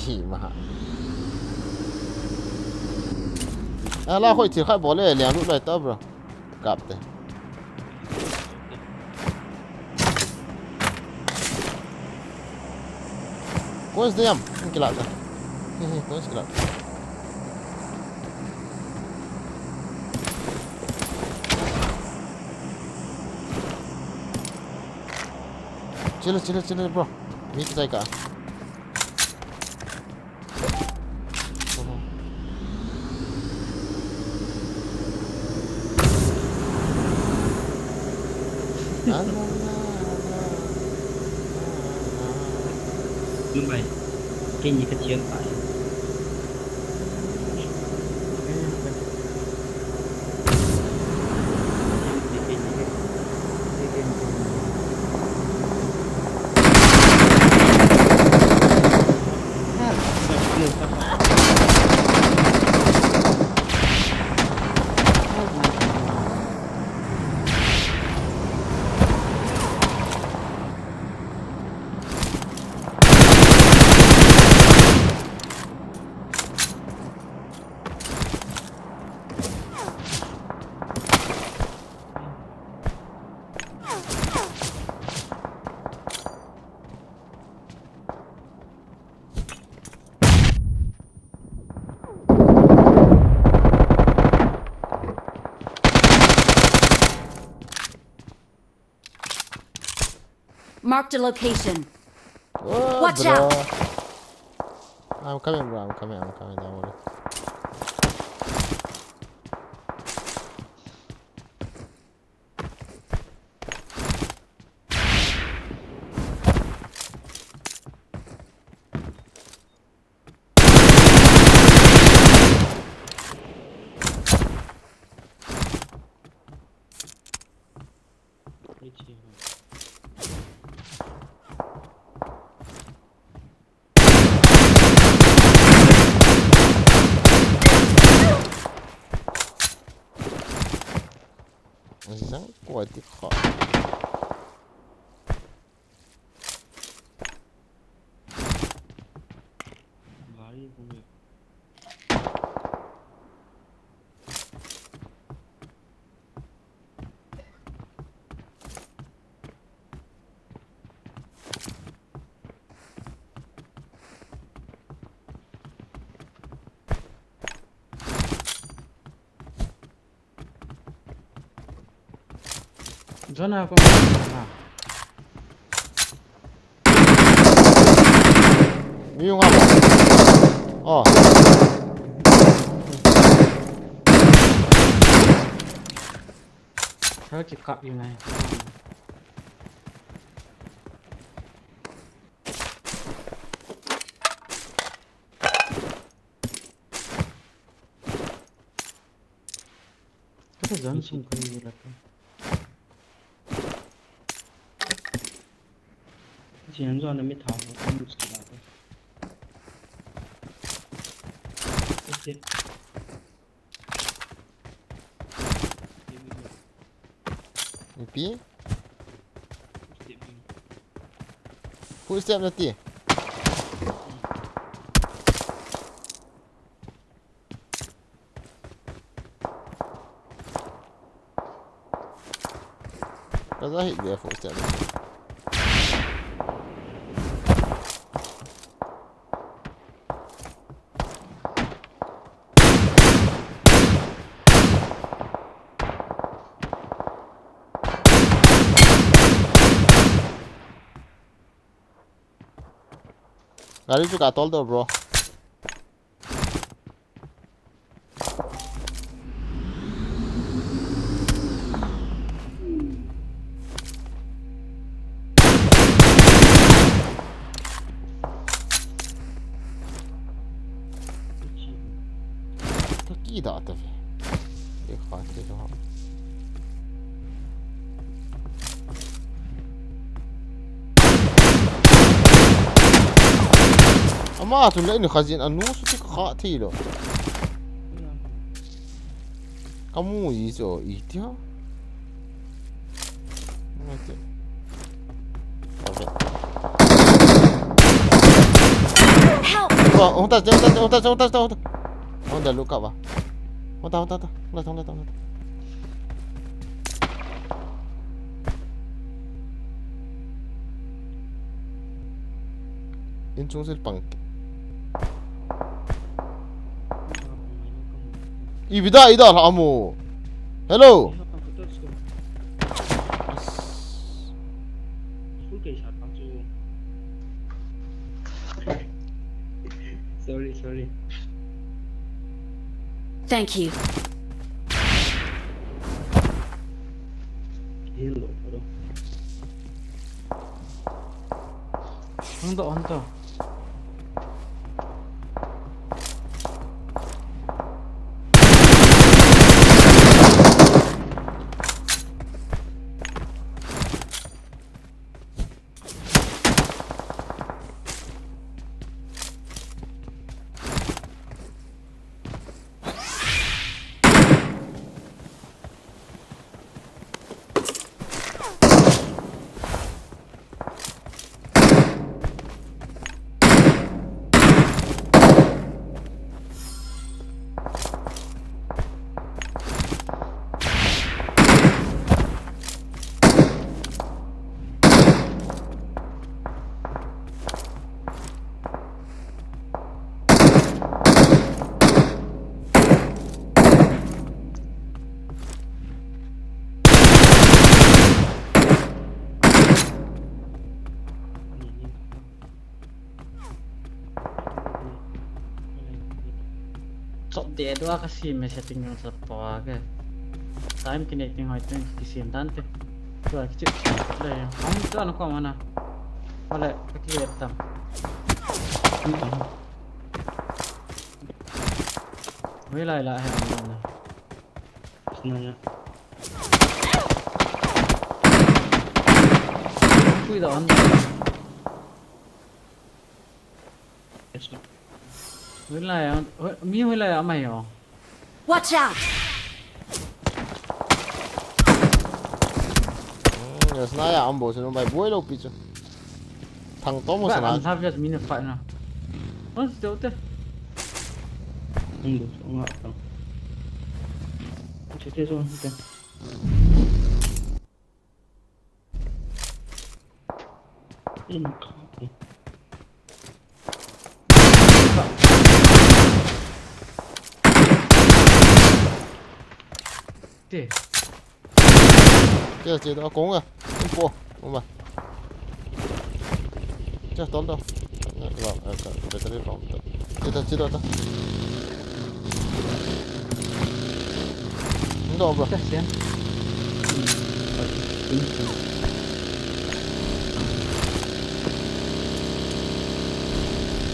Hi ma ha. A la khoi thil khat bol le, liang lut lai ta, bro. Kap te. Coins de yam, kila ta. He he, coins kila. Chile, chile, chile, bro. Mi kichai ka. Numai, keini ka thiam tai. Marked a location. Oh, Watch bro. Out! I'm coming, bro. I'm coming. I'm coming. Don't worry. Zang kua ti kha. Gari kong e. Zona ko ma. Ni nga ba. Oh. Sao chi kap yu nai. Kata zan sum kani la ta. Jian zan na mi tha ho kan mus ki la ta. Ite. Ipi? Footstep na ti. Kaza hit dia footstep. Gari chu ka tol do, bro. Taki da ta ve. Dekha ke jo. Ama tu le ni khajin anu su ti kha thi lo. Kamu yi jo i ti ha. Ngai ti. Okay. Help! Hung ta, hung ta, hung ta, hung ta, hung ta. Hung ta, lu ka ba. Hung ta, hung ta, hung ta. Hung ta, hung ta, hung ta. In chung sil pang. Ipi da, ida la amu. Hello. Sorry, sorry. Thank you. Hello, hello. Hung doh, hung doh. Chop de dua ka sim e setting jong sa pa ke. Time kinei ting hoi ting kisim dan te. Tua kichip le. Hong tua na ko mana. Wale ka clear tam. Hoilai la he am na. Sna ya. Kui da an. Yes, sir. Hoilai a, hoi, mi hoilai a mai ho. Watch out! Hmm, yes, na ya, ambo, sino bai, buai lou pi chu. Thang to mo ba, sana. An love just mina fight na. Mas jauh teh. Ambo, so nga tang. Chete so, chete. Te. Che, che, a kong a. Ui po. Uma. Che, tol to. Battery pump to. Che, ta, che, ta, ta. Ndo, bro. Kasian.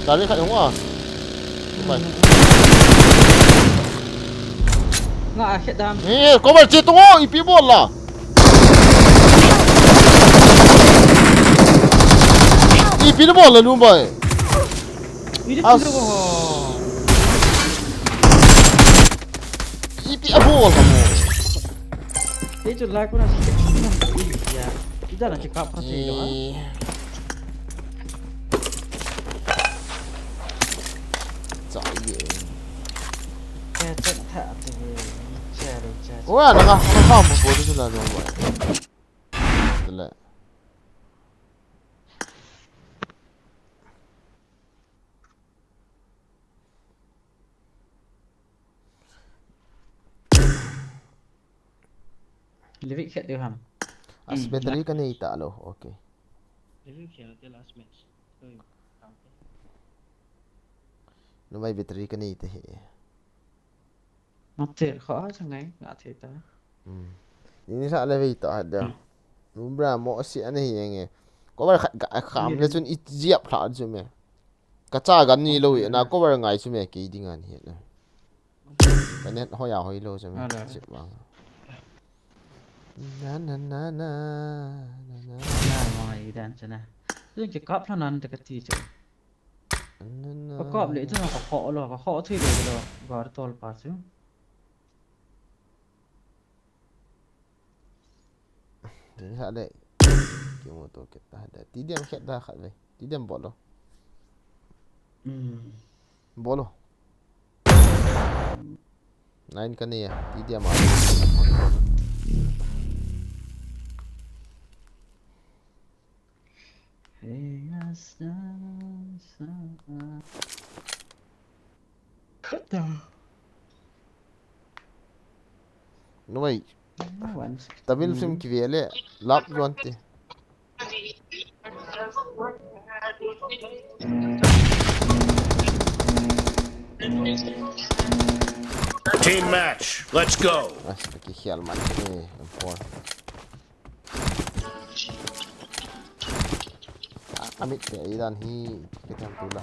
Gari khat hung a. Bai. Nga a khet dam. Eh, cover che tung o, ipi bol la. Ipi bol la nu bai. Ipi a bol la mo. Ei chu lai kona si te. Ija na chika pa se do. Chai ye. Che chen tha ti ve. Che lo che. Wa na ka ka mo bo tu la lo wa. Tele. Livik khet diu ham. As battery ka nei ta lo. Okay. Livik khet te last match. Numei battery ka nei te he. Nga che kha a changai nga che ta. Hmm. Ni sa le vei ta da. Nubra mo si ane hi nge. Ko ba kha kham le chun i jiap thla chu me. Ka cha gan ni lo hi na ko ba ngai chu me ke ding an hi na. Ka net hoi a hoi lo chu me. Chip wang. Na na na na na na. Na mo i dan chana. Chu ke kap thla nan te ka ti chu. Ka kap le chu ka kho lo, ka kho thei lo lo, gar tol pa chu. Ding ha le. Ki mo to ke ta da. Ti diam khet da khat ve. Ti diam bol lo. Hmm. Bolo. Nine ka nei a, T D M a. Nuai. Tamil film kive le, lap juan te. Team match, let's go. Mas kikhel man te, eh, four. Ah, amit te, idan hi, kitan tula.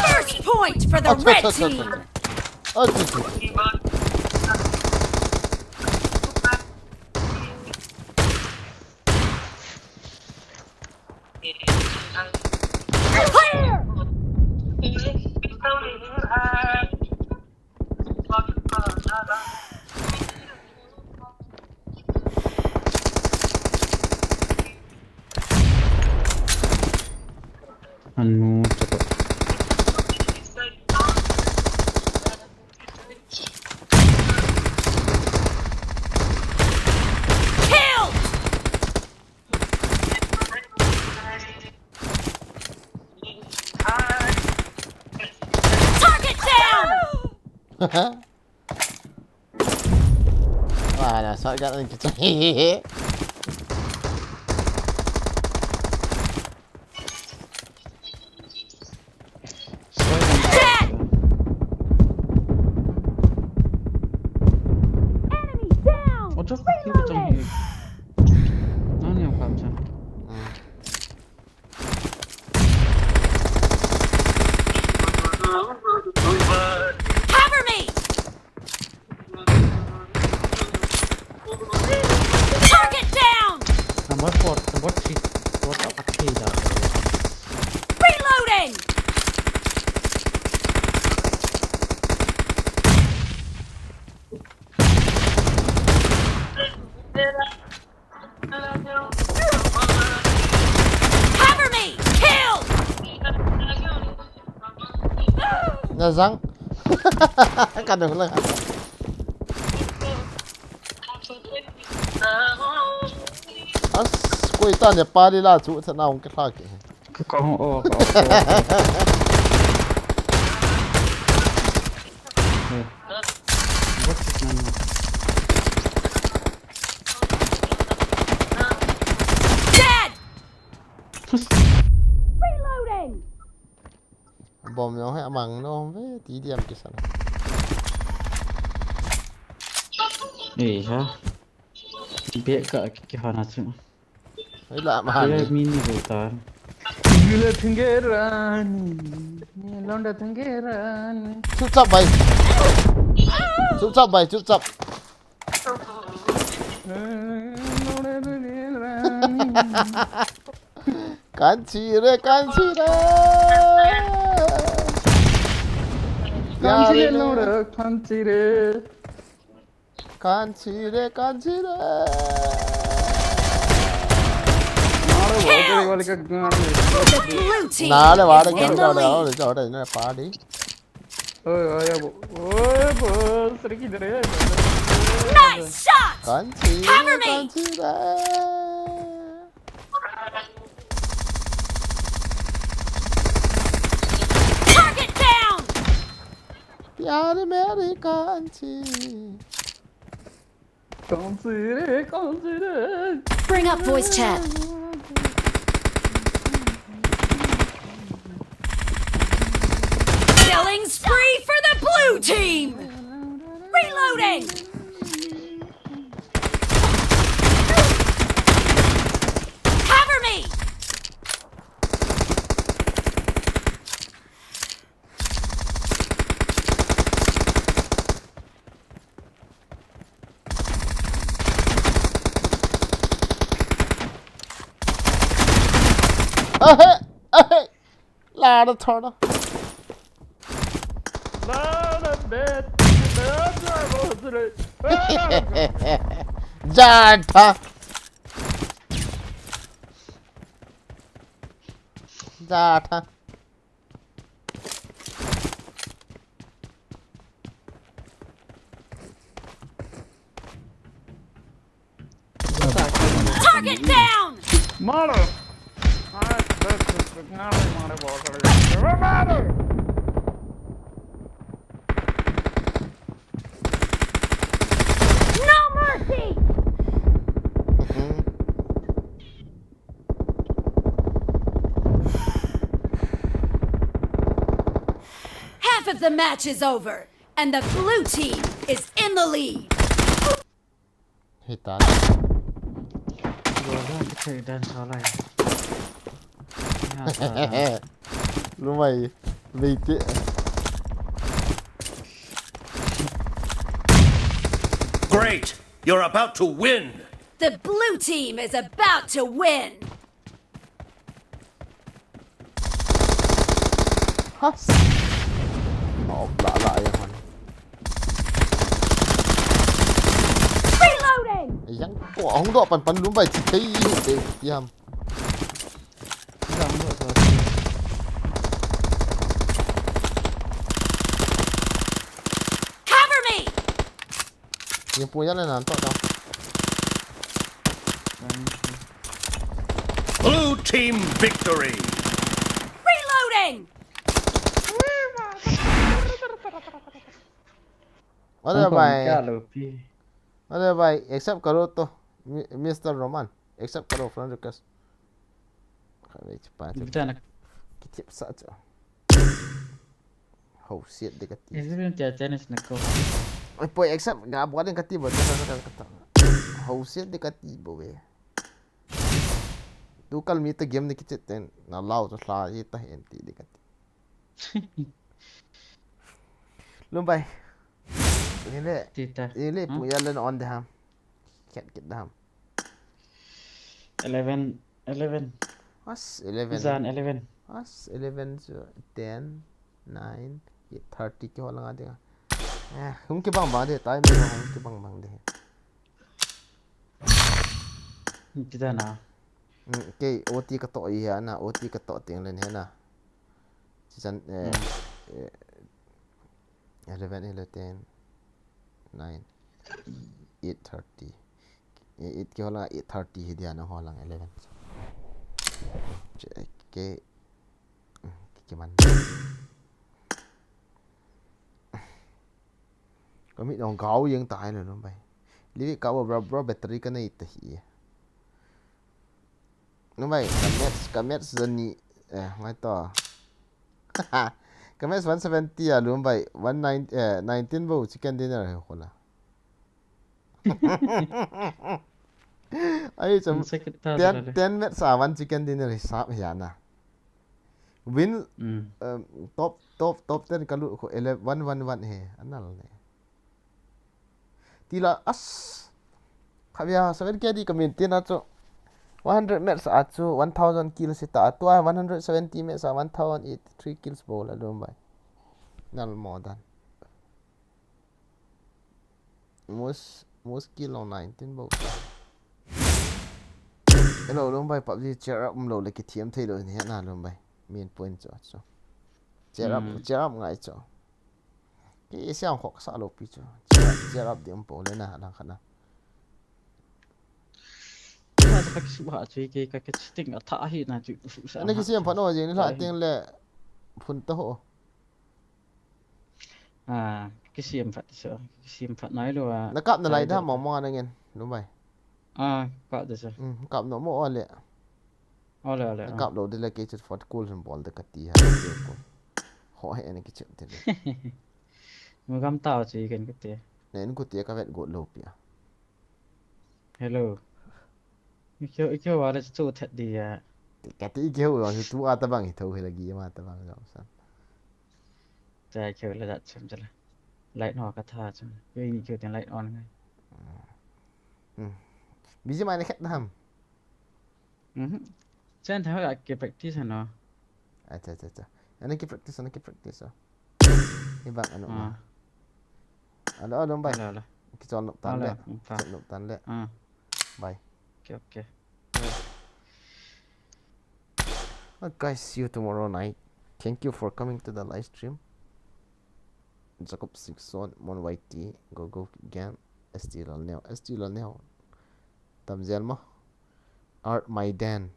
First point for the red team. Clear! Anu, cepat. Killed! Target down! Wah, na shotgun ang kita. Dead! Enemy down! What the fuck? Reloading! Nani ang kapsa? Cover me! Target down! Number four, number three. What the fuck is that? Reloading! Cover me! Kill! Na zang. Ka dong lang. As, koi ta ne pali la chu cha na ong ke thla ke. Ka hong o, ka o, ka o. Eh. What is my name? Dead! Reloading! Bom jong hi amang nom ve, T D M kisan. Ei ha. Bek ka ki hana chu. Ei la ma han. Mini rotan. Gula thunge rani. Ni londa thunge rani. Chup chap bai. Chup chap bai, chup chap. Kan chi re, kan chi re. Kan chi re, kan chi re. Kan chi re, kan chi re. Blue team is in the lead. Party. Oi, oi, abo. Oi, abo. Sir kidhar hai? Nice shot! Cover me! Target down! Pyari meri Kanchi. Kanchi re, Kanchi re. Bring up voice chat. Killing spree for the blue team! Reloading! Cover me! Ahe! Ahe! Lada thona. Lada bet. Jatha. Tha, tha. Target down! मारो। हाँ, बस, बस, बस, मारो, मारो, बहुत सारे। मारो। No mercy! Half of the match is over, and the blue team is in the lead. Hita. Gol dan, kichai dan salai. Lumai, wait. Great! You're about to win! The blue team is about to win! Has. Oh, la la yang han. Reloading. Yang ko ahung do pan pan Lumbai chi thei hi te yam. Cover me. Yang punya lah nantok tau. Blue team victory. Reloading. अरे भाई, अरे भाई, accept करो तो, mister Roman, accept करो friend request. Kami cepat. Kita nak. Kita sa cho. Ho siat de kati. Ini pun tiada chance nak kau. Ai poi accept ga buat yang kati buat kata kata. Ho siat de kati bo we. Tu kal mi ta game ni kichit ten na lau to hla ye ta hen ti de kati. Lumbai. Ni le. Tita. Ni le pu ya len on de ham. Kat kit de ham. Eleven, eleven. As eleven. Zan eleven. As eleven so ten, nine, eight thirty ki hola nga dinga. Eh, hung ki bang bang de, time hung ki bang bang de. Tita na. Kei O T ka toh i hia na, O T ka toh teng len hia na. Chichan, eh, eleven, eleven, nine, eight thirty. Eight ki hola eight thirty hi dia na holang eleven. Kei, kei man. Kami dong gau yang tai lo Lumbai. Livi ka bro, bro battery ka nei ta hi. Lumbai, ka maths, ka maths zani, eh, ngai to. Ka maths one seventy a Lumbai, one nine, eh, nineteen bo chicken dinner he hola. Ai cham ten, ten maths a one chicken dinner hisap hi ana. Win, um, top, top, top ten ka lut khu eleven, one, one, one he. Anal ne. Tila as. Khabia seven K D ka maintain a chu. One hundred maths a chu one thousand kills ta. Tua one hundred seventy maths a one thousand eighty-three kills bo la Lumbai. Nal mo dan. Most, most kill long nineteen bo. Hello Lumbai, PUBG cheer up um lo le kithiam thei lo ni na Lumbai. Main point chu chu. Cheer up, cheer up ngai chu. Ki siang khok sa lo pi chu. Cheer up, cheer up di um po le na lang khana. Ka kisuha chu ke ka ke chiting a tha hi na chu susa. Ana kisiam pha no jing ni la teng le phun ta ho. Ah, kisiam phat so, kisiam phat nai lo a. Na kap na lai da mo mo na ngen, Lumbai. Ah, kap da so. Hmm, kap no mo ole. Ole, ole. Na kap lo de le ke chut fat kul sun bol de kati ha. Ho he ne kichut de. Mu gam tao chi ken kati. Ne in kati ka vet go lo pia. Hello. Ikyo, ikyo wala chu that di ya. Kati ikyo wa tu ata bang hi tho hi lagi ma ta bang jam san. Cha ikyo la dat cham chala. Light no ka tha cham. Ikyo ikyo ten light on ngai. Hmm. Busy mai ne khat ham. Mhm. Chan tha ka ke practice no. Acha, acha, acha. Ana ki practice, ana ki practice. Ibang ano. Ah. Alo, alo, bye. Alo, alo. Kichon nok tan le. Alo, mm, ta. Kichon nok tan le. Ah. Bye. Okay, okay. Bye. Uh, guys, see you tomorrow night. Thank you for coming to the live stream. Jacob Singson, Mon Y T, Gogo Gang, S T Lalneo, S T Lalneo. Tamjel mo. Art Maidan.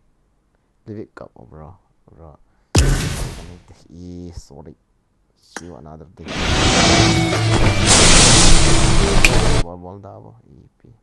Live it up, bro. Bro. Sorry. See you another day. Bol, bol da bo. E P.